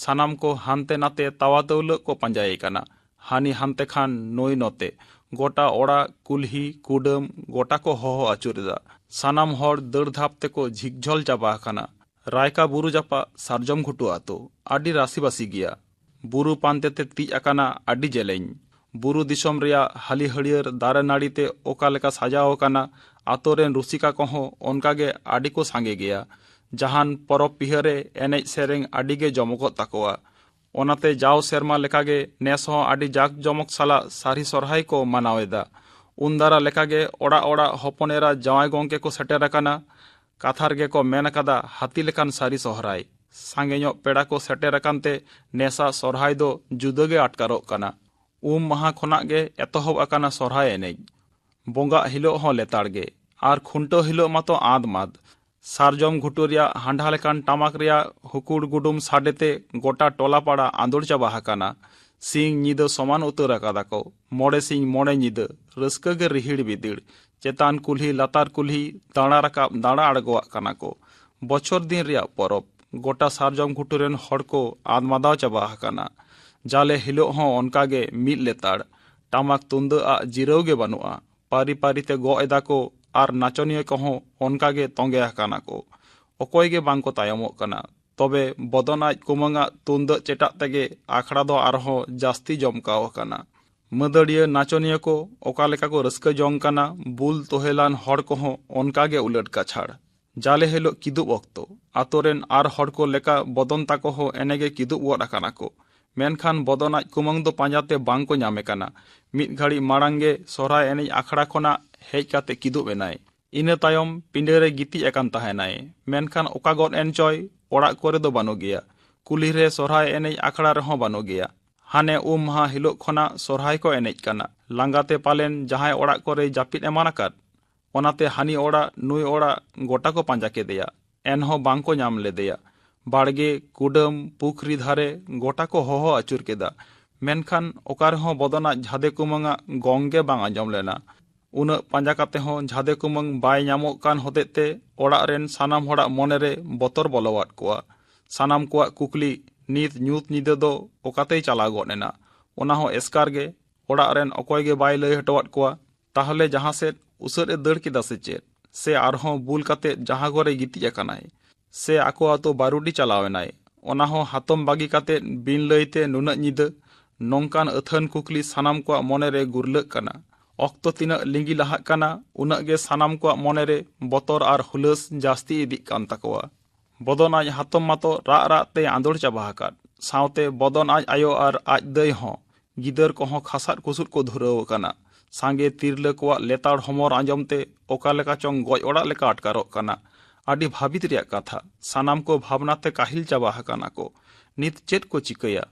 ᱥᱟᱱᱟᱢ ᱠᱚ ᱦᱟᱱᱛᱮ ᱱᱟᱛᱮ ᱛᱟᱣᱟ ᱛᱟᱹᱣᱞᱟᱹᱜ ᱠᱚ ᱯᱟᱸᱡᱟᱭᱮ ᱠᱟᱱᱟ᱾ ᱦᱟᱹᱱᱤ ᱦᱟᱱᱛᱮ ᱠᱷᱟᱱ ᱱᱩᱭ ᱱᱚᱛᱮ᱾ ᱜᱚᱴᱟ ᱚᱲᱟᱜ, ᱠᱩᱞᱦᱤ, ᱠᱩᱰᱟᱹᱢ ᱜᱚᱴᱟ ᱠᱚ ᱦᱚᱦᱚ ᱟᱹᱪᱩᱨ ᱮᱫᱟ᱾ ᱥᱟᱱᱟᱢ ᱦᱚᱲ ᱫᱟᱹᱲ ᱫᱷᱟᱯ ᱛᱮᱠᱚ ᱡᱷᱤᱠᱡᱷᱚᱞ ᱪᱟᱵᱟ ᱟᱠᱟᱱᱟ᱾ ᱨᱟᱭᱠᱟ ᱵᱩᱨᱩ ᱡᱟᱯᱟᱜ ᱥᱟᱨᱡᱚᱢ ᱜᱷᱩᱴᱩ ᱟᱛᱳ ᱟᱹᱰᱤ ᱨᱟᱥᱤᱵᱟᱥᱤ ᱜᱮᱭᱟ᱾ ᱵᱩᱨᱩ ᱯᱟᱱᱛᱮ ᱛᱮ ᱛᱤᱡ ᱟᱠᱟᱱᱟ ᱟᱹᱰᱤ ᱡᱮᱞᱮᱧ᱾ ᱵᱩᱨᱩ ᱫᱤᱥᱚᱢ ᱨᱮᱭᱟᱜ ᱦᱟᱹᱞᱤ ᱦᱟᱹᱲᱭᱟᱹᱨ ᱫᱟᱨᱮ ᱱᱟᱹᱲᱤ ᱛᱮ ᱚᱠᱟ ᱞᱮᱠᱟ ᱥᱟᱡᱟᱣ ᱟᱠᱟᱱᱟ, ᱟᱛᱳ ᱨᱮᱱ ᱨᱩᱥᱤᱠᱟ ᱠᱚᱦᱚᱸ ᱚᱱᱠᱟ ᱜᱮ ᱟᱹᱰᱤ ᱠᱚ ᱥᱟᱸᱜᱮ ᱜᱮᱭᱟ᱾ ᱡᱟᱦᱟᱱ ᱯᱚᱨᱚᱵᱽ ᱯᱤᱦᱟᱹ ᱨᱮ ᱮᱱᱮᱡ ᱥᱮᱨᱮᱧ ᱟᱹᱰᱤ ᱜᱮ ᱡᱚᱢᱚᱠᱚᱜ ᱛᱟᱠᱚᱣᱟ᱾ ᱚᱱᱟᱛᱮ ᱡᱟᱣ ᱥᱮᱨᱢᱟ ᱞᱮᱠᱟᱜᱮ ᱱᱮᱥ ᱦᱚᱸ ᱟᱹᱰᱤ ᱡᱟᱠ ᱡᱚᱢᱚᱠ ᱥᱟᱞᱟᱜ ᱥᱟᱹᱨᱤ ᱥᱚᱨᱦᱟᱭ ᱠᱚ ᱢᱟᱱᱟᱣ ᱮᱫᱟ᱾ ᱩᱱᱫᱟᱨᱟ ᱞᱮᱠᱟᱜᱮ ᱚᱲᱟᱜ ᱚᱲᱟᱜ ᱦᱚᱯᱚᱱ ᱮᱨᱟ ᱡᱟᱶᱟᱭ ᱜᱚᱢᱠᱮ ᱠᱚ ᱥᱮᱴᱮᱨ ᱟᱠᱟᱱᱟ᱾ ᱠᱟᱛᱷᱟ ᱨᱮᱜᱮ ᱠᱚ ᱢᱮᱱ ᱟᱠᱟᱫᱟ, ᱦᱟᱹᱛᱤ ᱞᱮᱠᱟᱱ ᱥᱟᱹᱨᱤ ᱥᱚᱦᱨᱟᱭ᱾ ᱥᱟᱸᱜᱮ ᱧᱚᱜ ᱯᱮᱲᱟ ᱠᱚ ᱥᱮᱴᱮᱨ ᱟᱠᱟᱱ ᱛᱮ ᱱᱮᱥᱟᱜ ᱥᱚᱨᱦᱟᱭ ᱫᱚ ᱡᱩᱫᱟᱹ ᱜᱮ ᱟᱴᱠᱟᱨᱚᱜ ᱠᱟᱱᱟ᱾ ᱩᱢ ᱢᱟᱦᱟ ᱠᱷᱚᱱᱟᱜ ᱜᱮ ᱮᱛᱚᱦᱚᱵ ᱟᱠᱟᱱᱟ ᱥᱚᱨᱦᱟᱭ ᱮᱱᱮᱡ᱾ ᱵᱚᱸᱜᱟᱜ ᱦᱤᱞᱳᱜ ᱦᱚᱸ ᱞᱮᱛᱟᱲ ᱜᱮ᱾ ᱟᱨ ᱠᱷᱩᱱᱴᱟᱹᱣ ᱦᱤᱞᱳᱜ ᱢᱟᱛᱚ ᱟᱸᱫᱽ ᱢᱟᱫᱽ᱾ ᱥᱟᱨᱡᱚᱢ ᱜᱷᱩᱴᱩ ᱨᱮᱭᱟᱜ ᱦᱟᱸᱰᱷᱟ ᱞᱮᱠᱟᱱ ᱴᱟᱢᱟᱠ ᱨᱮᱭᱟᱜ ᱦᱩᱠᱩᱲ ᱜᱩᱰᱩᱢ ᱥᱟᱰᱮ ᱛᱮ ᱜᱚᱴᱟ ᱴᱚᱞᱟ ᱯᱟᱲᱟ ᱟᱸᱫᱳᱲ ᱪᱟᱵᱟ ᱟᱠᱟᱱᱟ᱾ ᱥᱤᱧ ᱧᱤᱫᱟᱹ ᱥᱚᱢᱟᱱ ᱩᱛᱟᱹᱨ ᱟᱠᱟᱫᱟ ᱠᱚ᱾ ᱢᱚᱬᱮ ᱥᱤᱧ ᱢᱚᱬᱮ ᱧᱤᱫᱟᱹ ᱨᱟᱹᱥᱠᱟᱹ ᱜᱮ ᱨᱤᱦᱤᱲ ᱵᱤᱫᱤᱲ᱾ ᱪᱮᱛᱟᱱ ᱠᱩᱞᱦᱤ ᱞᱟᱛᱟᱨ ᱠᱩᱞᱦᱤ ᱫᱟᱬᱟ ᱨᱟᱠᱟᱵ ᱫᱟᱬᱟ ᱟᱬᱜᱚᱣᱟᱜ ᱠᱟᱱᱟ ᱠᱚ᱾ ᱵᱚᱪᱷᱚᱨ ᱫᱤᱱ ᱨᱮᱭᱟᱜ ᱯᱚᱨᱚᱵᱽ᱾ ᱜᱚᱴᱟ ᱥᱟᱨᱡᱚᱢ ᱜᱷᱩᱴᱩ ᱨᱮᱱ ᱦᱚᱲ ᱠᱚ ᱟᱫ ᱢᱟᱫᱟᱣ ᱪᱟᱵᱟ ᱟᱠᱟᱱᱟ᱾ ᱡᱟᱞᱮ ᱦᱤᱞᱳᱜ ᱦᱚᱸ ᱚᱱᱠᱟ ᱜᱮ ᱢᱤᱫ ᱞᱮᱛᱟᱲ᱾ ᱴᱟᱢᱟᱠ ᱛᱩᱢᱫᱟᱹᱜ ᱟᱜ ᱡᱤᱨᱟᱹᱣ ᱜᱮ ᱵᱟᱹᱱᱩᱜᱼᱟ᱾ ᱯᱟᱹᱨᱤ ᱯᱟᱹᱨᱤ ᱛᱮ ᱜᱚᱜ ᱮᱫᱟ ᱠᱚ ᱟᱨ ᱱᱟᱪᱚᱱᱤᱭᱟᱹ ᱠᱚᱦᱚᱸ ᱚᱱᱠᱟ ᱜᱮ ᱛᱚᱸᱜᱮ ᱟᱠᱟᱱᱟ ᱠᱚ᱾ ᱚᱠᱚᱭ ᱜᱮ ᱵᱟᱝ ᱠᱚ ᱛᱟᱭᱚᱢᱚᱜ ᱠᱟᱱᱟ᱾ ᱛᱚᱵᱮ ᱵᱚᱫᱚᱱ ᱟᱡ ᱠᱩᱢᱟᱹᱝ ᱟᱜ ᱛᱩᱢᱫᱟᱹᱜ ᱪᱮᱴᱟᱜ ᱛᱮᱜᱮ ᱟᱠᱷᱲᱟ ᱫᱚ ᱟᱨᱦᱚᱸ ᱡᱟᱹᱥᱛᱤ ᱡᱚᱢᱠᱟᱣ ᱟᱠᱟᱱᱟ᱾ ᱢᱟᱹᱫᱟᱹᱲᱤᱭᱟᱹ ᱱᱟᱪᱚᱱᱤᱭᱟᱹ ᱠᱚ ᱚᱠᱟ ᱞᱮᱠᱟ ᱠᱚ ᱨᱟᱹᱥᱠᱟᱹ ᱡᱚᱝ ᱠᱟᱱᱟ, ᱵᱩᱞ ᱛᱚᱦᱮᱞᱟᱱ ᱦᱚᱲ ᱠᱚᱦᱚᱸ ᱚᱱᱠᱟ ᱜᱮ ᱩᱞᱟᱹᱴ ᱠᱟᱪᱷᱟᱲ᱾ ᱡᱟᱞᱮ ᱦᱤᱞᱳᱜ ᱠᱤᱫᱩᱵ ᱚᱠᱛᱚ ᱟᱛᱳ ᱨᱮᱱ ᱟᱨ ᱦᱚᱲ ᱠᱚ ᱞᱮᱠᱟ ᱵᱚᱫᱚᱱ ᱛᱟᱠᱚ ᱦᱚᱸ ᱮᱱᱮ ᱜᱮ ᱠᱤᱫᱩᱵ ᱜᱚᱫ ᱟᱠᱟᱱᱟ ᱠᱚ᱾ ᱢᱮᱱᱠᱷᱟᱱ ᱵᱚᱫᱚᱱ ᱟᱡ ᱠᱩᱢᱟᱹᱝ ᱫᱚ ᱯᱟᱸᱡᱟ ᱛᱮ ᱵᱟᱝ ᱠᱚ ᱧᱟᱢᱮ ᱠᱟᱱᱟ᱾ ᱢᱤᱫ ᱜᱷᱟᱹᱲᱤᱡ ᱢᱟᱲᱟᱝ ᱜᱮ ᱥᱚᱨᱦᱟᱭ ᱮᱱᱮᱡ ᱟᱠᱷᱲᱟ ᱠᱷᱚᱱᱟᱜ ᱦᱮᱡ ᱠᱟᱛᱮ ᱠᱤᱫᱩᱵ ᱮᱱᱟᱭ᱾ ᱤᱱᱟᱹ ᱛᱟᱭᱚᱢ ᱯᱤᱸᱰᱟᱹ ᱨᱮ ᱜᱤᱛᱤᱡ ᱟᱠᱟᱱ ᱛᱟᱦᱮᱱᱟᱭ᱾ ᱢᱮᱱᱠᱷᱟᱱ ᱚᱠᱟ ᱜᱚᱫ ᱮᱱ ᱪᱚᱭ, ᱚᱲᱟᱜ ᱠᱚᱨᱮ ᱫᱚ ᱵᱟᱹᱱᱩᱜ ᱜᱮᱭᱟ᱾ ᱠᱩᱞᱦᱤ ᱨᱮ ᱥᱚᱨᱦᱟᱭ ᱮᱱᱮᱡ ᱟᱠᱷᱲᱟ ᱨᱮᱦᱚᱸ ᱵᱟᱹᱱᱩᱜ ᱜᱮᱭᱟ᱾ ᱦᱟᱱᱮ ᱩᱢ ᱢᱟᱦᱟ ᱦᱤᱞᱳᱜ ᱠᱷᱚᱱᱟᱜ ᱥᱚᱨᱦᱟᱭ ᱠᱚ ᱮᱱᱮᱡ ᱠᱟᱱᱟ᱾ ᱞᱟᱸᱜᱟ ᱛᱮ ᱯᱟᱞᱮᱱ ᱡᱟᱦᱟᱸᱭ ᱚᱲᱟᱜ ᱠᱚᱨᱮᱭ ᱡᱟᱹᱯᱤᱫ ᱮᱢᱟᱱ ᱟᱠᱟᱫ᱾ ᱚᱱᱟᱛᱮ ᱦᱟᱹᱱᱤ ᱚᱲᱟᱜ ᱱᱩᱭ ᱚᱲᱟᱜ ᱜᱚᱴᱟ ᱠᱚ ᱯᱟᱸᱡᱟ ᱠᱮᱫᱮᱭᱟ᱾ ᱮᱱᱦᱚᱸ ᱵᱟᱝ ᱠᱚ ᱧᱟᱢ ᱞᱮᱫᱮᱭᱟ᱾ ᱵᱟᱲᱜᱮ, ᱠᱩᱰᱟᱹᱢ, ᱯᱩᱠᱷᱨᱤ ᱫᱷᱟᱨᱮ ᱜᱚᱴᱟ ᱠᱚ ᱦᱚᱦᱚ ᱟᱹᱪᱩᱨ ᱠᱮᱫᱟ᱾ ᱢᱮᱱᱠᱷᱟᱱ ᱚᱠᱟ ᱨᱮᱦᱚᱸ ᱵᱚᱫᱚᱱᱟᱜ ᱡᱷᱟᱫᱮ ᱠᱩᱢᱟᱹᱝᱟᱜ ᱜᱚᱝ ᱜᱮ ᱵᱟᱝ ᱟᱸᱡᱚᱢ ᱞᱮᱱᱟ᱾ ᱩᱱᱟᱹᱜ ᱯᱟᱸᱡᱟ ᱠᱟᱛᱮ ᱦᱚᱸ ᱡᱷᱟᱫᱮ ᱠᱩᱢᱟᱹᱝ ᱵᱟᱭ ᱧᱟᱢᱚᱜ ᱠᱟᱱ ᱦᱚᱛᱮᱡ ᱛᱮ ᱚᱲᱟᱜ ᱨᱮᱱ ᱥᱟᱱᱟᱢ ᱦᱚᱲᱟᱜ ᱢᱚᱱᱮ ᱨᱮ ᱵᱚᱛᱚᱨ ᱵᱚᱞᱚᱣᱟᱫ ᱠᱚᱣᱟ᱾ ᱥᱟᱱᱟᱢ ᱠᱚᱣᱟᱜ ᱠᱩᱠᱞᱤ, ᱱᱤᱛ ᱧᱩᱛ ᱧᱤᱫᱟᱹ ᱫᱚ ᱚᱠᱟᱛᱮᱭ ᱪᱟᱞᱟᱣ ᱜᱚᱫ ᱮᱱᱟ? ᱚᱱᱟ ᱦᱚᱸ ᱮᱥᱠᱟᱨ ᱜᱮ᱾ ᱚᱲᱟᱜ ᱨᱮᱱ ᱚᱠᱚᱭ ᱜᱮ ᱵᱟᱭ ᱞᱟᱹᱭ ᱦᱚᱴᱚᱣᱟᱫ ᱠᱚᱣᱟ᱾ ᱛᱟᱦᱚᱞᱮ ᱡᱟᱦᱟᱸ ᱥᱮᱫ ᱩᱥᱟᱹᱫ ᱮ ᱫᱟᱹᱲ ᱠᱮᱫᱟ ᱥᱮ ᱪᱮᱫ? ᱥᱮ ᱟᱨᱦᱚᱸ ᱵᱩᱞ ᱠᱟᱛᱮ ᱡᱟᱦᱟᱸ ᱠᱚᱨᱮ ᱜᱤᱛᱤᱡ ᱟᱠᱟᱱᱟᱭ? ᱥᱮ ᱟᱠᱚ ᱟᱛᱳ ᱵᱟᱹᱨᱩᱰᱤ ᱪᱟᱞᱟᱣ ᱮᱱᱟᱭ? ᱚᱱᱟ ᱦᱚᱸ ᱦᱟᱛᱚᱢ ᱵᱟᱹᱜᱤ ᱠᱟᱛᱮ ᱵᱤᱱ ᱞᱟᱹᱭ ᱛᱮ ᱱᱩᱱᱟᱹᱜ ᱧᱤᱫᱟᱹ? ᱱᱚᱝᱠᱟᱱ ᱟᱹᱛᱷᱟᱹᱱ ᱠᱩᱠᱞᱤ ᱥᱟᱱᱟᱢ ᱠᱚᱣᱟᱜ ᱢᱚᱱᱮ ᱨᱮ ᱜᱩᱨᱞᱟᱹᱜ ᱠᱟᱱᱟ᱾ ᱚᱠᱛᱚ ᱛᱤᱱᱟᱹᱜ ᱞᱤᱸᱜᱤ ᱞᱟᱦᱟᱜ ᱠᱟᱱᱟ, ᱩᱱᱟᱹᱜ ᱜᱮ ᱥᱟᱱᱟᱢ ᱠᱚᱣᱟᱜ ᱢᱚᱱᱮ ᱨᱮ ᱵᱚᱛᱚᱨ ᱟᱨ ᱦᱩᱞᱟᱹᱥ ᱡᱟᱹᱥᱛᱤ ᱤᱫᱤᱜ ᱠᱟᱱ ᱛᱟᱠᱚᱣᱟ᱾ ᱵᱚᱫᱚᱱ ᱟᱡ ᱦᱟᱛᱚᱢ ᱢᱟᱛᱚ ᱨᱟᱜ ᱨᱟᱜ ᱛᱮᱭ ᱟᱸᱫᱳᱲ ᱪᱟᱵᱟ ᱟᱠᱟᱫ᱾ ᱥᱟᱶᱛᱮ ᱵᱚᱫᱚᱱ ᱟᱡ ᱟᱭᱳ ᱟᱨ ᱟᱡ ᱫᱟᱹᱭ ᱦᱚᱸ᱾ ᱜᱤᱫᱟᱹᱨ ᱠᱚᱦᱚᱸ ᱠᱷᱟᱥᱟᱫ ᱠᱩᱥᱩᱫ ᱠᱚ ᱫᱷᱩᱨᱟᱹᱣ ᱟᱠᱟᱱᱟ᱾ ᱥᱟᱸᱜᱮ ᱛᱤᱨᱞᱟᱹ ᱠᱚᱣᱟᱜ ᱞᱮᱛᱟᱲ ᱦᱚᱢᱚᱨ ᱟᱸᱡᱚᱢ ᱛᱮ ᱚᱠᱟ ᱞᱮᱠᱟ ᱪᱚᱝ ᱜᱚᱡ ᱚᱲᱟᱜ ᱞᱮᱠᱟ ᱟᱴᱠᱟᱨᱚᱜ ᱠᱟᱱᱟ᱾ ᱟᱹᱰᱤ ᱵᱷᱟᱹᱵᱤᱛ ᱨᱮᱭᱟᱜ ᱠᱟᱛᱷᱟ᱾ ᱥᱟᱱᱟᱢ ᱠᱚ ᱵᱷᱟᱵᱽᱱᱟ ᱛᱮ ᱠᱟᱹᱦᱤᱞ ᱪᱟᱵᱟ ᱟᱠᱟᱱᱟ ᱠᱚ᱾ ᱱᱤᱛ ᱪᱮᱫ ᱠᱚ ᱪᱤᱠᱟᱹᱭᱟ?